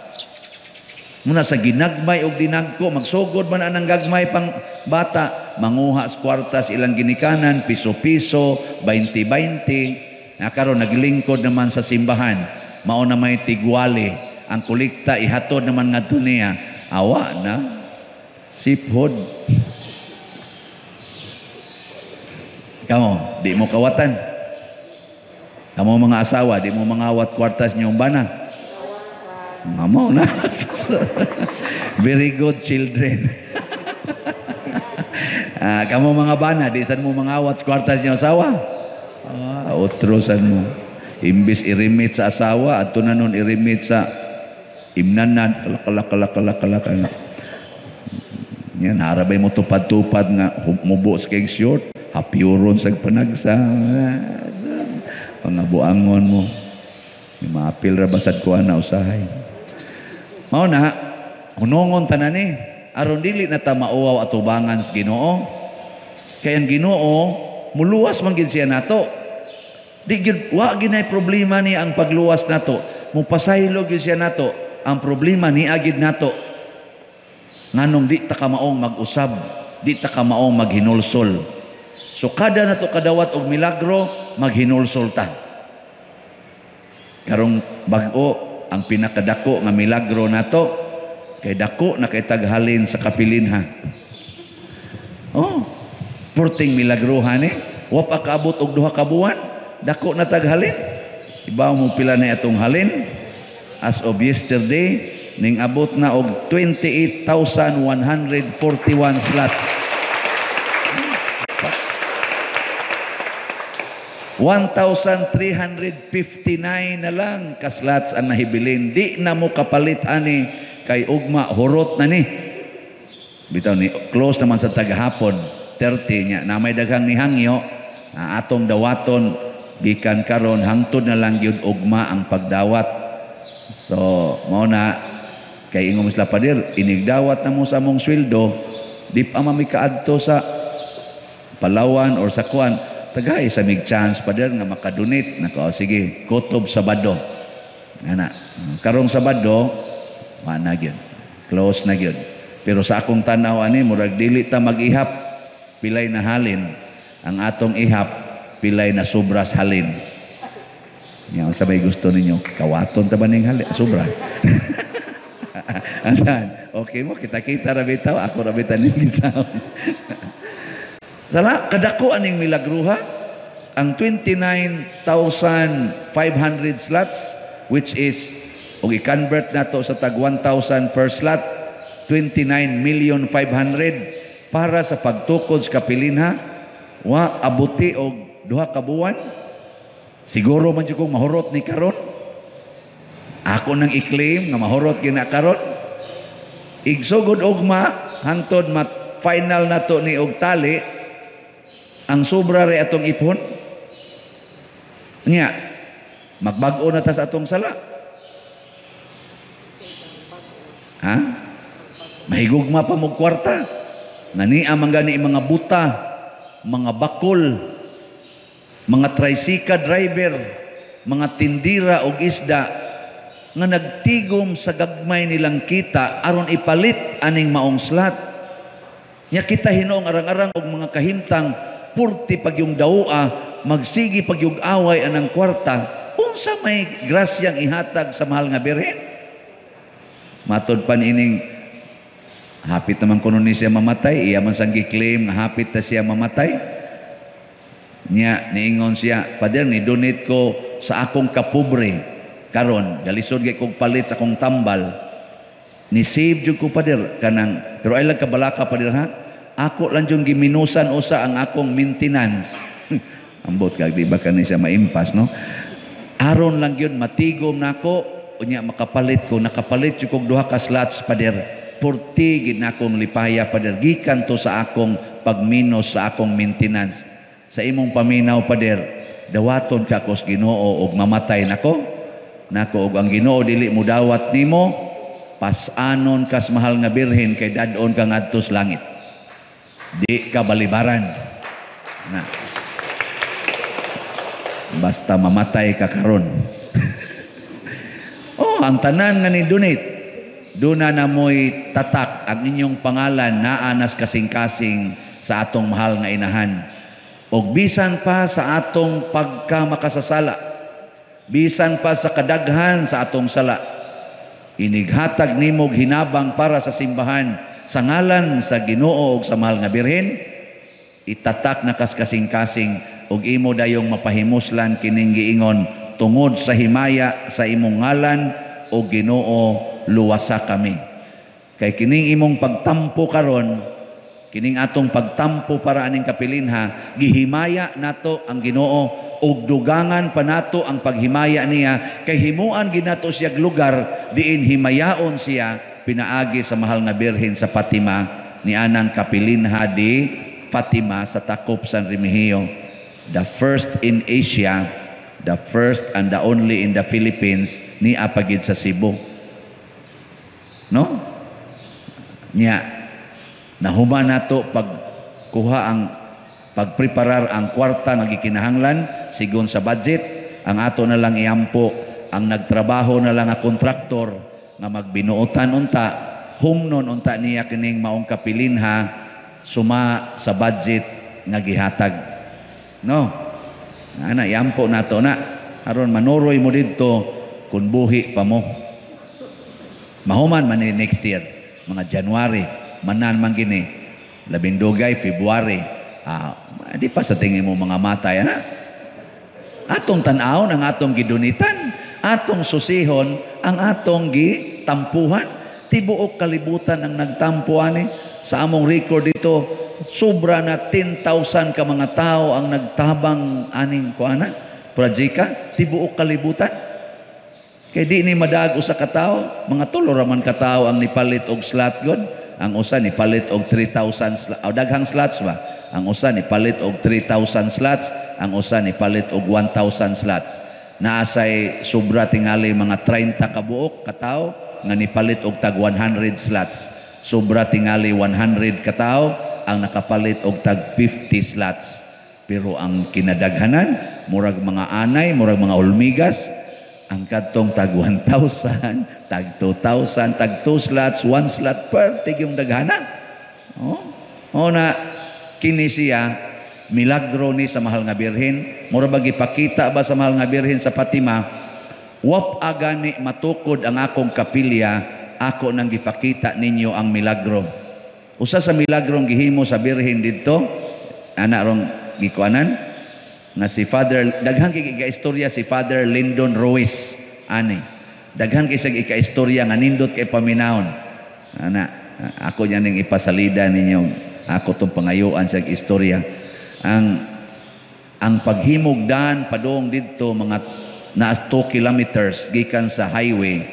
Muna sa ginagmay og dinagko, magsugod man anang gagmay pang bata, manguha sa kwarta sa ilang ginikanan, piso-piso, 20-20. Na karon naglingkod naman sa simbahan, mao na may tigwali. Ang kolekta ihatod naman ngadto niya. Awa na siphod. Kamo, di mo kawatan. Kamo mga asawa, di mo mangawat kwartas niyong bana. Mamaw na. Very good children. Kamo mga bana, di san mo mangawat kwartas niyong asawa. Otro san mo. Imbis i-remit sa asawa, adto na nun i-remit sa imnanan. Kalak, kalak, kalak, kalak, kalak. Yan, harabay mo tupad-tupad nga mubo sa kayong short, hapyuron sa panagsa. Pangabuangon mo. May maapil ra basad ko na usahay. Mao na, hunongon tanan ni, aron dili na ta mauwaw atubangan sa Ginoo. Kay ang Ginoo muluwas man gid siya nato. Di gyud wa ginay problema ni ang pagluwas nato. Mupasaylo gyud siya nato. Ang problema ni agid nato. Nganong di ta kamaong mag-usab, di ta kamaong maghinulsol. So kada nato kadawat og milagro, maghinulsol ta. Karong bag-o ang pinakadako nga milagro nato kay dako na kay taghalin sa kapilinha. Oh, purting milagrohan eh. Wa pa kaabot og 2 ka buwan, dako na taghalin. Ibaw mo pila na atong halin. As of yesterday, ning abot na og 28,141 slots. 1,359 na lang ka slots ang nahibilin. Di na mo kapalit ani kay ugma hurot na ni. Bitaw ni close naman sa taghapon 30 nya na may daghang nihangyo atong dawaton gikan karon hangtod na lang gyud ugma ang pagdawat. So mao na Kay ingon mo sila, "Pader, inigdawat na mo sa among sweldo, di pa mami kaadto sa Palawan or sa kuan. Tagay sa mig chance, pader, nga makadonate." Nako, sige, kutob Sabado. Ana, karong Sabado, wa na gyud. Close na gyud. Pero sa akong tanaw ani, murag dili ta mag-ihap pilay na halin. Ang atong ihap, pilay na sobras halin. Nya unsa may gusto ninyo? Kawaton ta ba ning halin? Sobra. Asan? Okay mo, kita-kita ra bitaw, ako ra bitaw ning gisaw. Sala kadako aning milagruha ang 29,500 slots, which is og i-convert nato sa tag 1,000 per slot, 29 million 500 para sa pagtukod sa kapilinha, wa abuti og 2 ka buwan. Siguro man jud kong mahurot ni karon. Ako nang i-claim nga mahurot gina karon, igsugod ugma hangtod mat final nato ni og tali ang sobra re atong ipon. Nya magbag-o na ta sa atong sala, ha, mahigugma pa mo kwarta nga niya man gani mga buta, mga bakol, mga tricycle driver, mga tindira og isda nga nagtigom sa gagmay nilang kita aron ipalit aning maong slot. Nya kita hinuong arang-arang og mga kahimtang, purti pag yung dawa, magsigi pag yung away anang kwarta, unsa may grasyang ihatag sa mahal nga Birhen? Matod pa ining hapit naman kuno ni siya mamatay, iya man sang gi-claim nga hapit ta siya mamatay. Nya niingon siya, "Pader, ni donate ko sa akong kapobre. Karon, galisod kay kog palit sa akong tambal. Ni save jud ko, pader, kanang pero ay lang kabalaka, pader, ha. Ako lang yung giminusan usa ang akong maintenance." Ambot kag di ba kani siya maimpas, no? "Aron lang yun matigom nako, unya makapalit ko, nakapalit jud kog duha ka slots, pader. Purti gid nakong lipaya, pader, gikan to sa akong pagminos sa akong maintenance." Sa imong paminaw, pader, dawaton ka kos Ginoo og mamatay nako. Nako, og ang Ginoo dili mo dawat nimo, pasanon kas mahal nga Birhen kay dad-on ka ngadto sa langit. Di ka balibaran. Na. Basta mamatay ka karon. Oh, ang tanan nga ni donate, duna na mo'y tatak ang inyong pangalan naa nas kasing-kasing sa atong mahal nga inahan. Og bisan pa sa atong pagka makasasala, bisan pa sa kadaghan sa atong sala, inighatag nimog hinabang para sa simbahan sa ngalan sa Ginoo ug sa mahal nga Birhen, itatak na kas kasing-kasing ug imo dayong mapahimuslan kining giingon, "Tungod sa himaya sa imong ngalan, o Ginoo, luwasa kami." Kay kining imong pagtampo karon, kining atong pagtampo para aning kapilinha, gihimaya nato ang Ginoo ug dugangan pa nato ang paghimaya niya kay himuan ginato siya lugar diin himayaon siya pinaagi sa mahal nga Birhen sa Fatima ni anang kapilinha di Fatima sa Takop, San Remigio. The first in Asia, the first and the only in the Philippines ni apagid sa Cebu. No? Nya nahuman nato pagkuha ang pagpreparar ang kwarta nga gikinahanglan sigon sa budget, ang ato na lang iampo ang nagtrabaho na lang nga kontraktor nga magbinuotan unta, humnon unta niya kining maong kapilinha suma sa budget nga gihatag. No? Ana, iampo nato na aron manuroy mo didto kun buhi pa mo. Mahuman man ni next year, mga January, manan man gini. Labing dugay, February. Ah, di pa sa tingin mo mga matay, ana. Atong tan-awon ang atong gidunitan, atong susihon ang atong gitampuhan. Tibuok kalibutan ang nagtampo ani. Sa among record dito, sobra na 10,000 ka mga tao ang nagtabang aning kuana, projeka, tibuok kalibutan. Kay di ni madag usa ka tawo, mga tulo ra man ka tawo ang nipalit og slot god. Ang usa nipalit og 3,000 o daghang slots ba? Ang usa nipalit og 3,000 slots, ang usa nipalit og 1,000 slots. Naasay sobra tingali mga 30 ka buok ka tawo. nga nipalit og tag 100 slots. Sobra tingali 100 katawo ang nakapalit og tag 50 slots. Pero ang kinadaghanan, murag mga anay, murag mga ulmigas, ang kadtong tag 1,000, tag 2,000, tag 2 slots, 1 slot per tig yung daghana. Oh. Oh na kini siya milagro ni sa Mahal nga Birhen. Mura ba gipakita ba sa Mahal nga Birhen sa Fatima, wap agani matukod ang akong kapilya, ako nang gipakita ninyo ang milagro. Usa sa milagrong gihimo sa Birhen didto, ana rong gikuanan nga si Father, daghan kay ika-istorya si Father Lyndon Ruiz ani. Daghan kay siya ika-istorya nga nindot kay paminawon. Ana, ako niya ning ipasalida ninyo, ako tong pangayuan sa istorya. Ang paghimog dan padung didto mga naa 2 kilometers gikan sa highway,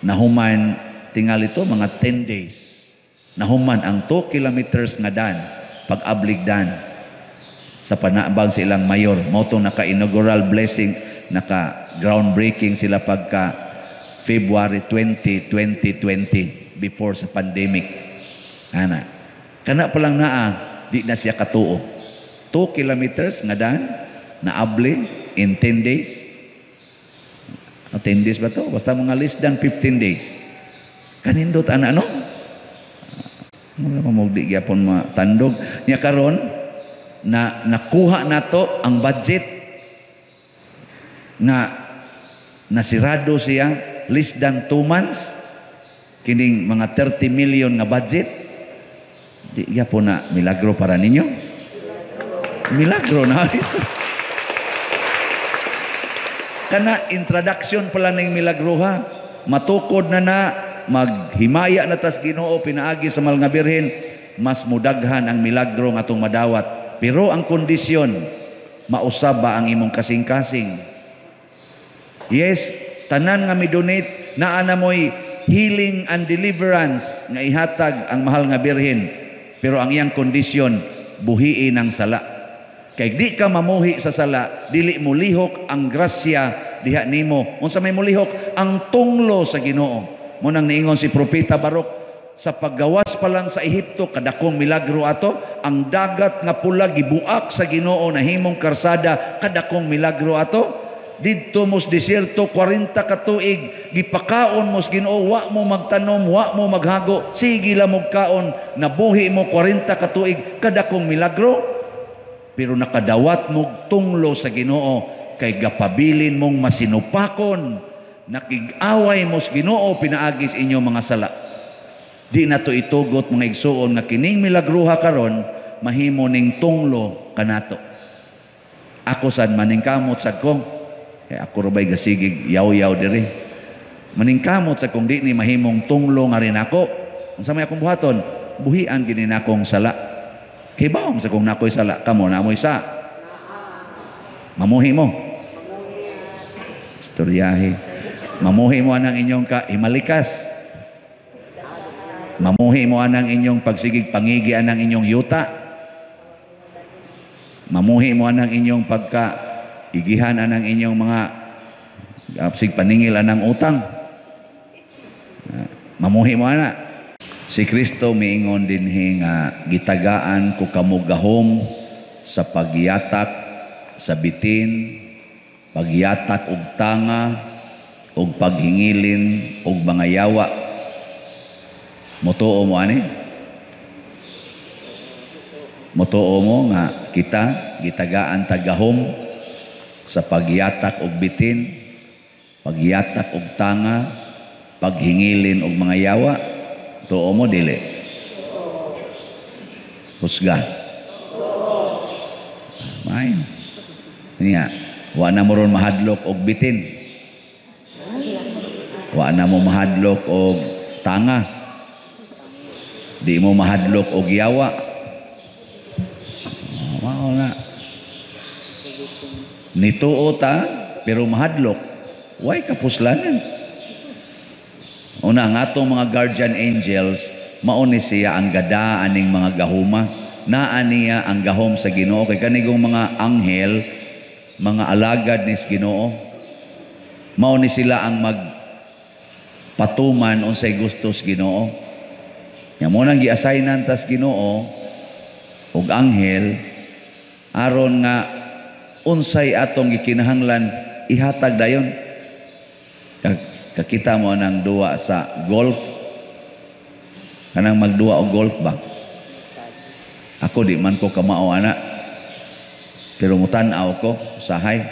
nahuman tingali to mga 10 days. Nahuman ang 2 kilometers nga dan pag-ablig dan sa panabang sa ilang mayor. Mao tong naka-inaugural blessing, naka groundbreaking sila pagka February 20, 2020 before sa pandemic. Ana. Kana pa lang naa, di na siya katuo. 2 kilometers nga dan naabli in 10 days. O, 10 days ba to? Basta mga less than 15 days. Kanindot ana, no? Wala pa mo di gyapon matandog. Nya karon na nakuha nato ang budget nga nasirado siya less than 2 months, kining mga 30 million nga budget. Di gyapon na milagro para ninyo? Milagro na, Jesus. Kana introduction pala ning milagro ha. Matukod na na maghimaya na tas Ginoo pinaagi sa Mahal nga Birhen, mas mudaghan ang milagro nga atong madawat. Pero ang kondisyon, mausab ba ang imong kasing-kasing? Yes, tanan nga mi-donate, naa na mo'y healing and deliverance nga ihatag ang Mahal nga Birhen. Pero ang iyang kondisyon, buhiin ang sala. Kay di ka mamuhi sa sala, dili mo lihok ang grasya diha nimo. Unsa may mulihok? Ang tunglo sa Ginoo. Mo nang niingon si Propeta Baruch, sa paggawas pa lang sa Ehipto, kadakong milagro ato, ang Dagat nga Pula gibuak sa Ginoo nahimong karsada, kadakong milagro ato. Didto mos desierto 40 ka tuig, gipakaon mos Ginoo, wa mo magtanom, wa mo maghago, sige lang mo kaon, nabuhi mo 40 ka tuig, kadakong milagro. Pero nakadawat mo tunglo sa Ginoo kay gapabilin mong masinupakon, nakig-away mos Ginoo pinaagis inyo mga sala. Di na to itugot, mga igsuon, nga kining milagruha karon mahimo ning tunglo kanato. Ako sad maningkamot sad ko. Kay ako ra bay gasigig yaw-yaw diri. Maningkamot sad kung di ni mahimong tunglo nga rin ako. Unsa may akong buhaton? Buhian gini nakong sala. Kay bawom sa kung nakoy sala, kamo na moy sa. Mamuhi mo. Istoryahe. Mamuhi mo anang inyong ka himalikas. Mamuhi mo anang inyong pagsigig pangigi anang inyong yuta. Mamuhi mo anang inyong pagka igihan anang inyong mga sig paningil anang utang. Mamuhi mo ana. Si Kristo miingon dinhi nga gitagaan ko kamo gahom sa pagyatak sa bitin, pagyatak og tanga, og paghingilin og mga yawa. Motuo mo ani? Motuo mo nga kita gitagaan tagahom sa pagyatak og bitin, pagyatak og tanga, paghingilin og mga yawa? Tuo mo dili? Husga. Maayo. Niya, wa na mo ron mahadlok og bitin. Wa na mo mahadlok og tanga. Di mo mahadlok og yawa. Oh, mao na. Nituo ta pero mahadlok, way kapuslanan. Una, ang atong mga guardian angels, mao ni siya ang gada aning mga gahuma. Naa niya ang gahom sa Ginoo. Kay kanigong mga anghel, mga alagad ni Ginoo, mao ni sila ang mag Patuman unsay gusto sa Ginoo. Nya mo nang gi-assignan tas Ginoo og anghel aron nga unsay atong gikinahanglan, ihatag dayon. Kakita mo nang duwa sa golf, kanang magduwa og golf ba? Ako, di man ko kamao ana, pero mutan-aw ko usahay,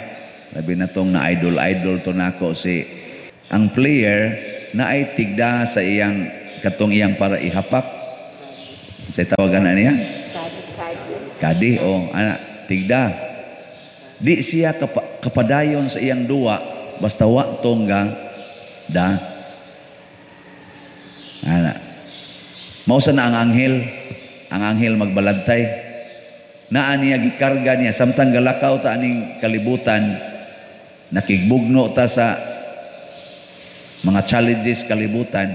labi na tong na idol idol to nako si ang player na ay tigda sa iyang katong iyang para ihapak sa tawagan na niya kadi o ana tigda. Di siya kapadayon sa iyang duwa basta wa tongga da ana. Mao sa na ang anghel, ang anghel magbalantay. Naa niya, gikarga niya samtang galakaw ta aning kalibutan, nakigbugno ta sa mga challenges kalibutan,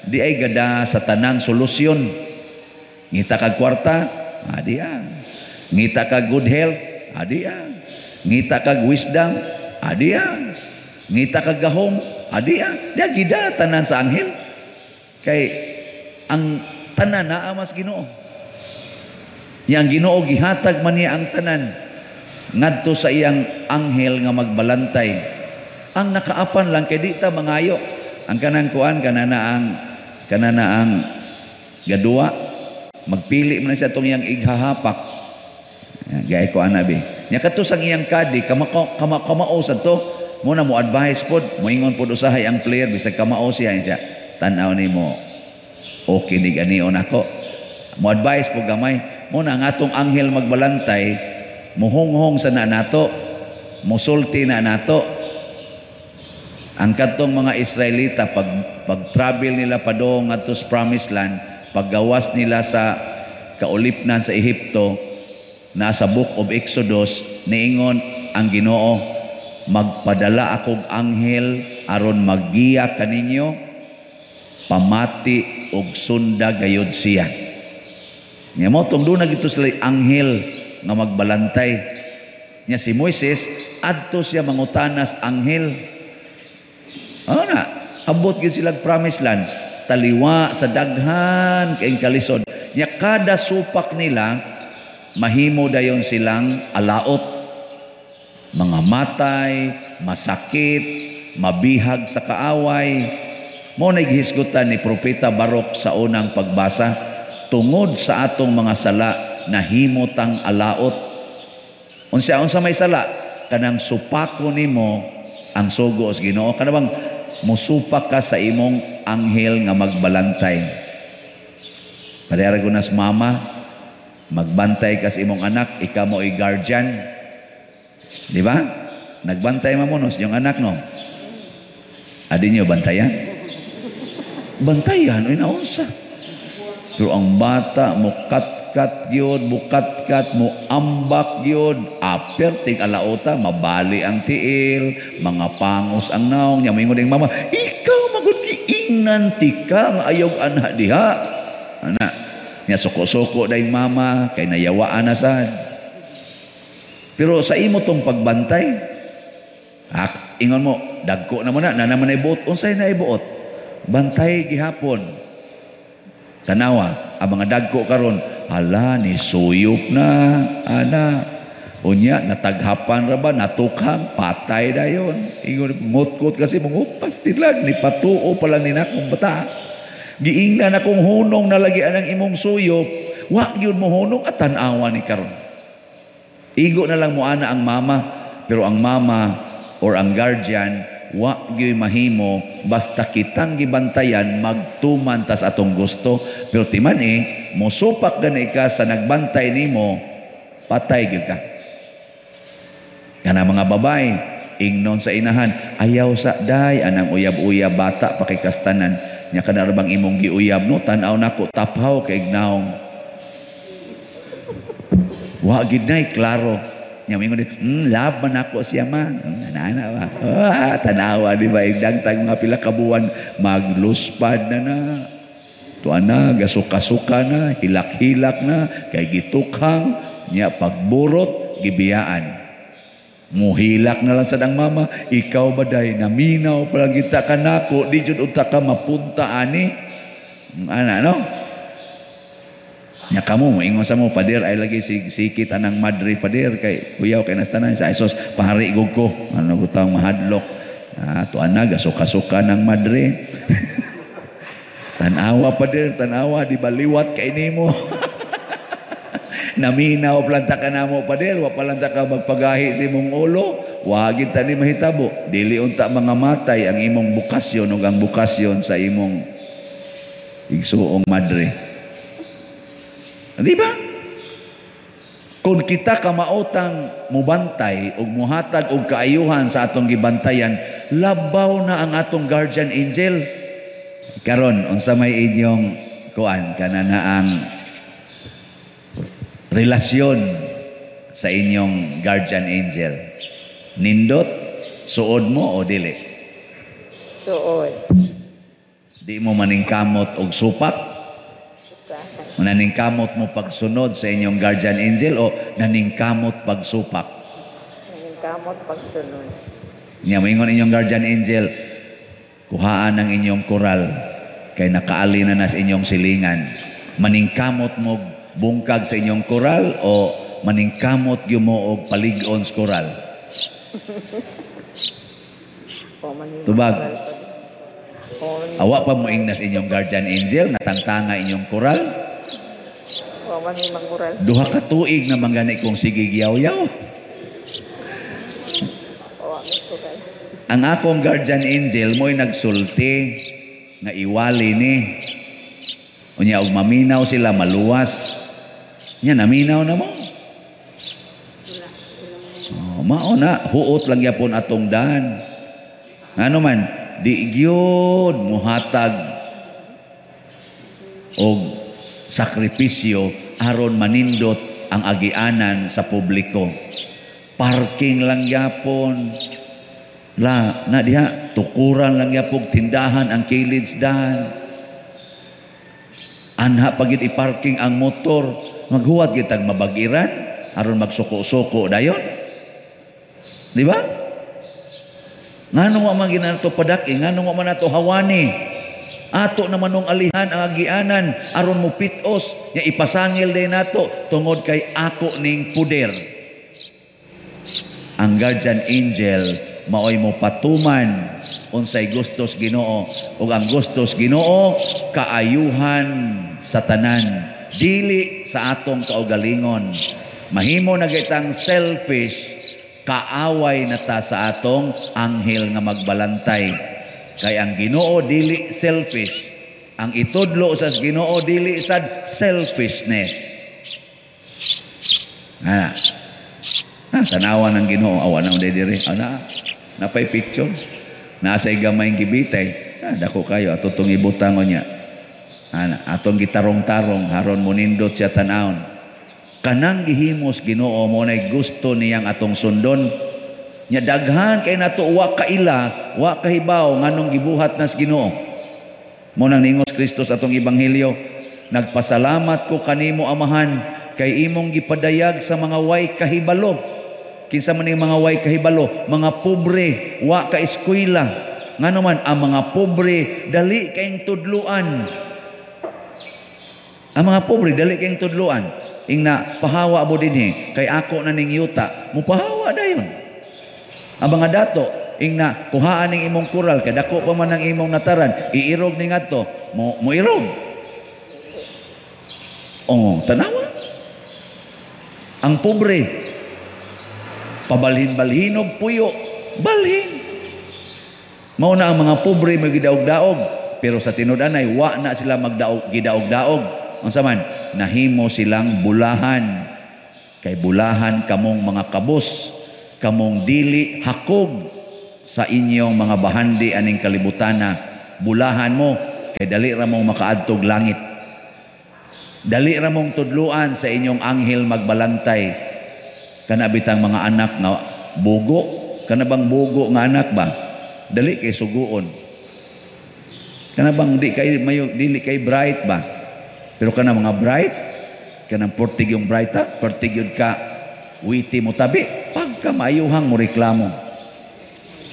di ay gada sa tanang solusyon. Ngita kag kwarta, adi ah. Ngita kag good health, adi ah. Ngita kag wisdom, adi ah. Ngita kag gahom, adi ah. Di gida tanan sa anghel. Kay ang tanan naa mas Ginoo. Yang Ginoo gihatag man niya ang tanan ngadto sa iyang anghel nga magbalantay. Ang nakaapan lang kay di ta mangayo. Ang kanang kuan, kanana ang gaduwa, magpili man siya tong iyang ighahapak. Gay ko ana bi. Nya kadto sang iyang kadi kama kama kamao sa to mo na mo advice pod, moingon pod usahay ang player bisag kamao siya siya. Tan-aw nimo, okay ni ganion ako. Mo advice po gamay mo na ang atong anghel magbalantay, muhonghong sa na nato, musulti na nato. Ang kadtong mga Israelita, pag pag travel nila padong ngadto sa Promised Land, paggawas nila sa kaulipnan sa Ehipto, nasa Book of Exodus, niingon ang Ginoo, "Magpadala akong anghel aron maggiya kaninyo, pamati og sunda gayod siya." Nya mo tong doon gito sila anghel nga magbalantay. Nya si Moises, adto siya mangutanas anghel. Ano na, abot gyud sila Promised Land, taliwa sa daghan kay kalisod. Nya kada supak nila, mahimo dayon silang alaot. Mga matay, masakit, mabihag sa kaaway. Mo na gihisgutan ni Propeta Barok sa unang pagbasa, tungod sa atong mga sala nahimo tang alaot. Unsa unsa may sala? Kanang supako nimo ang sugo sa Ginoo. Kana bang musupak ka sa imong anghel nga magbalantay. Pareha ko nas mama, magbantay ka sa imong anak, ikaw mo ay guardian. Di ba? Nagbantay mo no sa inyong anak, no? Adi niyo bantayan? Bantayan, ay naunsa. Pero ang bata, mukat-kat yun, mukat-kat, mo ambak yun, aper, tig alaota, mabali ang tiil, mga pangos ang naong, nya moingon ning mama, "Ikaw magud, giingnan tika nga ayaw anak diha." Ana, nya suko-suko dayong mama, kay nayawaan na sad. Pero sa imo tong pagbantay, ah, ingon mo, dagko na mo na, na naman ay buot, unsay na ibuot? Bantay gihapon. Tanawa, ang mga dagko karon, hala, ni suyop na, ana. Unya, nataghapan ra ba, natukhang, patay dayon. Ingon, ngutkot kasi, mangupas tilag, ni patuo pa lang ni nakong bata. Giingnan akong hunong na lagi anang imong suyop, wa gyud mo hunong at tan-awa ni karon. Igo na lang mo ana ang mama, pero ang mama or ang guardian wa gyud mahimo basta kitang gibantayan magtuman tas atong gusto. Pero timan eh, mosupak gani ka sa nagbantay nimo, patay gyud ka. Kana mga babae, ingnon sa inahan, "Ayaw sa day, anang uyab-uyab bata pakikastanan." Nya kana bang imong giuyab no, tan-aw nako, taphaw kay naong. Wa gid nay klaro. Nya moingon din, love man ako siya ma." Ana ba? Ah, tanawa di ba dagtag mga pila ka buwan magluspad na na. Tuan na, gasuka-suka na, hilak-hilak na, kay gitukhang, nya pagburot, gibiyaan. Muhilak na lang sa dang mama, ikaw ba day, naminaw pa lang kita kanako, di jud unta ka mapunta ani. Ana, no? Nya kamo, moingon sa mo, "Pader, ay lagi sikit anang madre, pader, kay kuyaw kay nastanan sa Isos, pahari gug ko." Ano gutang mahadlok. Ah, tuan na, gasuka-suka ng madre. "Tanawa, pader, tanawa, di baliwat kay nimo. Naminaw planta ka namo, pader, wa palanta ka magpagahi sa imong ulo, wagid tani mahitabo." Dili unta mga matay ang imong bukasyon ug ang bukasyon sa imong igsuong madre. Di ba? Kung kita kamaotang mubantay ug muhatag og kaayuhan sa atong gibantayan, labaw na ang atong guardian angel. Karon, unsa may inyong kuan kana na ang relasyon sa inyong guardian angel? Nindot, suod mo o dili? Suod. Di mo maningkamot og supak? Naningkamot mo pagsunod sa inyong guardian angel o naningkamot pagsupak? Naningkamot pagsunod. Nya moingon inyong guardian angel, "Kuhaan ang inyong koral kay nakaali na nas inyong silingan." Maningkamot mo bungkag sa inyong koral o maningkamot gyud mo og palig-on sa koral? O man Tubag. O. Awa pa mo ingnas inyong guardian angel nga tangtanga inyong koral? O man mangural. 2 ka tuig na man gani kong sige giyaw-yaw. O ang koral. Ang akong guardian angel mo'y nagsulti nga iwali ni. Unya og maminaw sila maluwas. Nya naminaw na mo. Oh, mao na huot lang yapon atong dan. Ano man, di gyud muhatag og sakripisyo aron manindot ang agianan sa publiko. Parking lang yapon. La, na diha, tukuran lang yapog tindahan ang kilid dahan. Anha pagid i-parking ang motor, maghuwat gitag mabagiran aron magsuko-suko dayon. Di ba? Ngano wa man ginato padaki, ngano wa man nato hawani? Ato naman nung alihan ang agianan aron mo pitos nya ipasangil din nato tungod kay ako ning puder. Ang guardian angel maoy mo patuman unsay gustos Ginoo, ug ang gustos Ginoo kaayuhan sa tanan, dili sa atong kaugalingon. Mahimo na kitang selfish, kaaway na ta sa atong anghel nga magbalantay. Kay ang Ginoo dili selfish. Ang itudlo sa Ginoo dili sad selfishness. Ana. Ha, tanawa ng Ginoo, awa na diri. Ana, napay picture. Nasa gamay gibitay. Ah, dako kayo ato tong ibutang niya. Ana, atong gitarong-tarong haron mo nindot siya tan-awon. Kanang gihimos Ginoo mo nay gusto niyang atong sundon. Nya daghan kay nato wa kaila, wa kahibaw nganong gibuhat nas Ginoo. Mo nang ningos Kristo sa atong ebanghelyo, "Nagpasalamat ko kanimo, Amahan, kay imong gipadayag sa mga way kahibalo." Kinsa man ning mga way kahibalo? Mga pobre, wa ka eskwela. Ngano man ang mga pobre dali kayong tudluan. Ang mga pobre dali kayong tudluan. Ingna, "Pahawa mo dinhi kay ako na ning yuta." Mupahawa dayon. Ang mga dato, ingna, "Kuhaan ning imong koral kay dako pa man ang imong nataran, iirog ni ngadto." Mo moirog. Oh, tanawa. Ang pobre pabalhin-balhinog puyo, balhin. Mao na ang mga pobre may gidaog-daog, pero sa tinud-anay wa na sila magdaog gidaog-daog. Unsa man, nahimo silang bulahan. Kay bulahan kamong mga kabus, kamong dili hakog sa inyong mga bahandi aning kalibutana. Bulahan mo kay dali ra mong makaadtog langit. Dali ra mong tudluan sa inyong anghel magbalantay. Kana bitang mga anak nga bugo, kana bang bugo nga anak ba? Dali kay suguon. Kana bang di kay mayo dili kay bright ba? Pero kana mga bright, kanang portig yung bright ha, portig yun ka witty mo tabi, pag Pagkamaayuhang mo reklamo.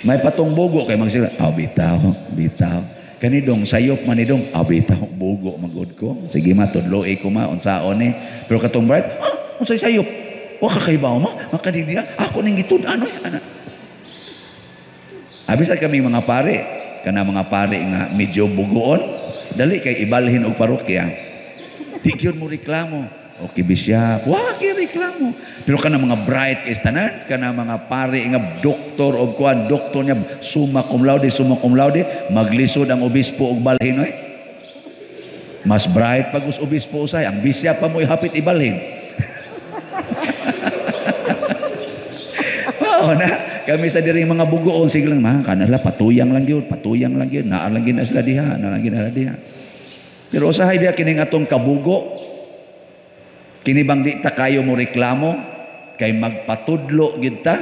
May patong bugo kay magsila, "Aw bitaw, bitaw. Kanidong sayop man nidong, aw bitaw, bugo magud ko. Sige ma, tudloi ko ma, unsaon ni." Pero katong bright, "Ah, unsay sayop? Wa ka kahibaw ma, makadidiya, ako ning gitud-an oy, ana." Abi sa kaming mga pare, kana mga pare nga medyo bugoon, dali kay ibalhin og parokya. Di gyud mo reklamo. Okay bisya, wa gyud reklamo. Pero kana mga bright is tanan, kana mga pare nga doktor og kuan, doktor niya summa cum laude, summa cum laude, maglisod ang obispo og balhin oy. Mas bright pag us obispo usay, ang bisya pa mo hapit ibalhin. Oo na, kami sa diri mga bugoon sige lang ma, kanala patuyang lang gyud, naa lang gyud na sila diha, naa lang gyud na sila diha. Pero usahay biya kining atong kabugo. Kini bang di ta kayo mo reklamo kay magpatudlo gid ta?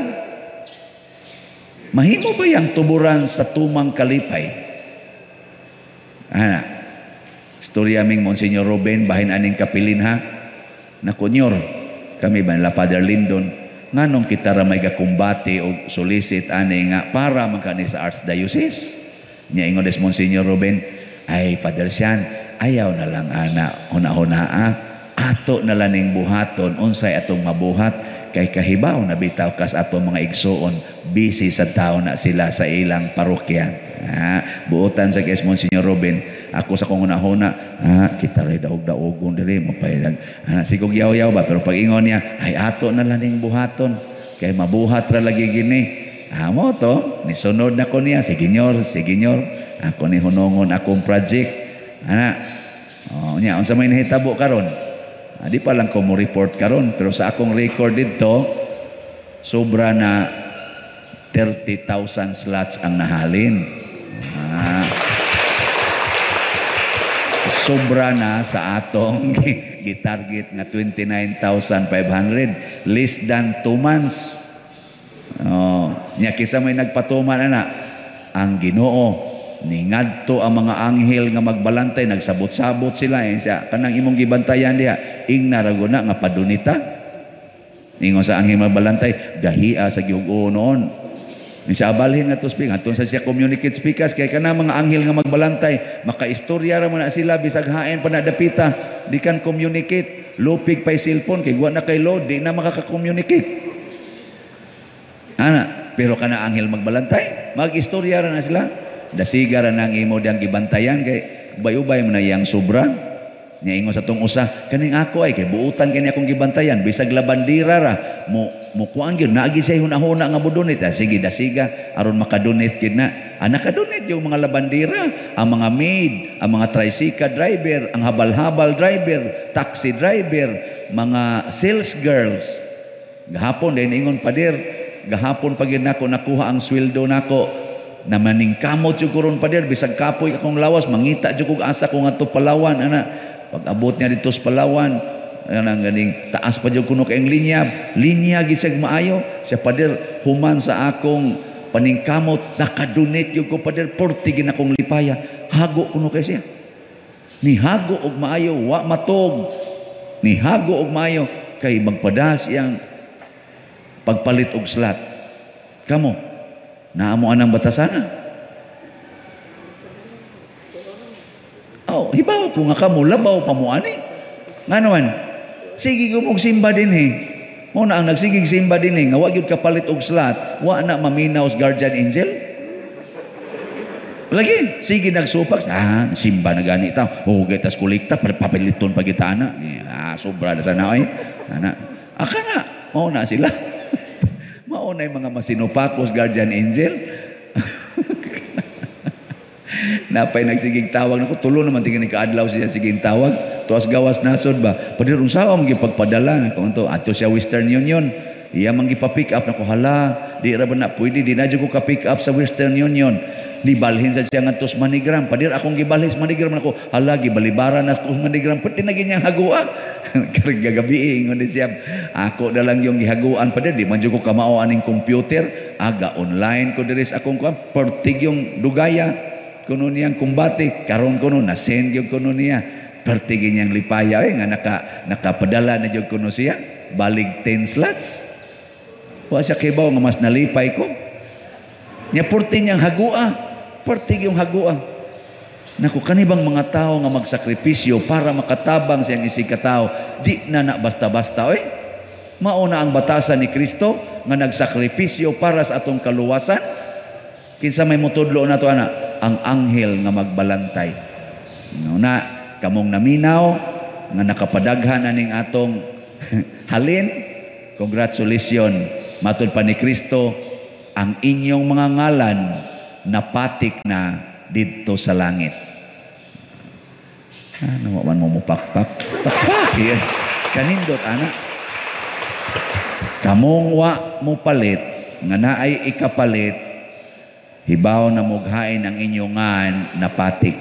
Mahimo ba yang tuburan sa tumang kalipay? Ana. Istorya ming Monsignor Ruben bahin aning kapilin ha. Nakunyor kami ba nila Father Lindon nganong kita ra may gakumbate og solicit ani nga para man kani sa Archdiocese. Nya ingon des Monsignor Ruben, ay Father Sean, ayaw na lang ana huna-hunaa. Ato na lang ning buhaton unsay atong mabuhat kay kahibaw na bitaw kas atong mga igsuon busy sa tao na sila sa ilang parokya. Buotan sa kay Monsignor Ruben, ako sa kong hunahuna, kita ray daog-daogon diri mapailag. Sigog yaw-yaw ba, pero pag ingon niya, ay ato na lang ning buhaton kay mabuhat ra lagi gini. Mo to, nisunod na ko niya, sige nyor, ako ni hunongon akong project. Ana. Oh, nya unsa may nahitabo karon? Di pa lang ko mo report karon, pero sa akong record dito sobra na 30,000 slots ang nahalin. Sobra na sa atong gitarget nga 29,500 less than 2 months. Oh, nya kisa may nagpatuman ana ang Ginoo. Ningadto ang mga anghel nga magbalantay, nagsabot-sabot sila eh. Siya, kanang imong gibantayan diha, ingna ra guna nga padunita. Ingon sa anghel magbalantay, dahia sa gihugo noon. Ni sa abalhin nga to speak, aton sa siya communicate speakers kay kanang mga anghel nga magbalantay, makaistorya ra man na sila bisag hain pa na dapita, di kan communicate, lupig pay cellphone kay wa na kay load, di na makaka-communicate. Ana, pero kana anghel magbalantay, magistorya ra na sila. Dasiga ra nang imo diyang gibantayan kay ubay-ubay man na iyang sobra. Nya ingon sa tong usa, kaning ako ay kay buutan kani akong gibantayan bisag labandira ra mo mukuan gyud naagi siya hunahuna nga modonate. Sige dasiga aron makadonate gyud na. Nakadonate yung mga labandira, ang mga maid, ang mga tricycle driver, ang habal-habal driver, taxi driver, mga sales girls. Gahapon din ingon pader, gahapon pag yun nako nakuha ang sweldo nako. Na maningkamot jud ko ron pader, bisag kapoy akong lawas, mangita jud kog asa ko ngadto Palawan ana. Pag abot niya dito sa Palawan, ana ganing taas pa jud kuno kay ang linya, linya gid siya maayo. Siya pader human sa akong paningkamot, nakadonate jud ko pader, 40 gid akong lipaya. Hago kuno kay siya. Nihago og maayo, wa matog. Nihago og maayo kay magpadas iyang pagpalit og slot. Kamo naamo anang batasana. Oh, hibaw ko nga kamo labaw pa mo ani. Ngano man? Sige ko mong simba dinhi. Mo na ang nagsigig simba dinhi nga wa gyud kapalit og slot, wa na maminaw sa guardian angel. Lagi sige nagsupak, simba na gani ta. Hugay tas kolekta papiliton pa kita ana. Sobra na sana oy. Ana. Aka na, mao na sila. Mao na yung mga masinupakos guardian angel. Napay nagsigig tawag nako, tulo naman tingin ni kaadlaw siya sigig tawag. Tuas gawas nasod ba. Padir unsa man gipagpadala nako unto ato siya Western Union. Iya man gipa-pick up nako, hala, di ra ba na pwede, di na jud ko ka pick up sa Western Union. Nibalhin sa siya ngadto sa MoneyGram. Padir akong gibalhin sa MoneyGram nako, hala gibalibaran na ko sa MoneyGram. Pati na ginyang hagua. Karong gagabi ingon di siya, ako na lang yung gihaguan padir, di man jud ko kamao aning computer, aga online ko diri sa akong kuan, pertig yung dugaya kuno niyang kumbate, karon kuno na send gyud kuno niya. Pertig niyang lipaya nga nakapadala na jud kuno siya, balig 10 slots. Wa siya kibaw nga mas nalipay ko. Nya purti niyang hagua. Purti yung hagua. Naku, kanibang mga tao nga magsakripisyo para makatabang siyang isig katao, di na na basta-basta, oy. Mauna ang batasan ni Kristo nga nagsakripisyo para sa atong kaluwasan. Kinsa may mutudlo na to ana? Ang anghel nga magbalantay. No, na kamong naminaw nga nakapadaghan aning atong halin, congratulations. Matud pa ni Kristo, ang inyong mga ngalan napatik na didto sa langit. Ano man mo mupakpak? Pakpak. Eh. Kanindot ana. Kamong wa mo palit nga naay ikapalit, hibaw na mughain ang inyong ngan napatik.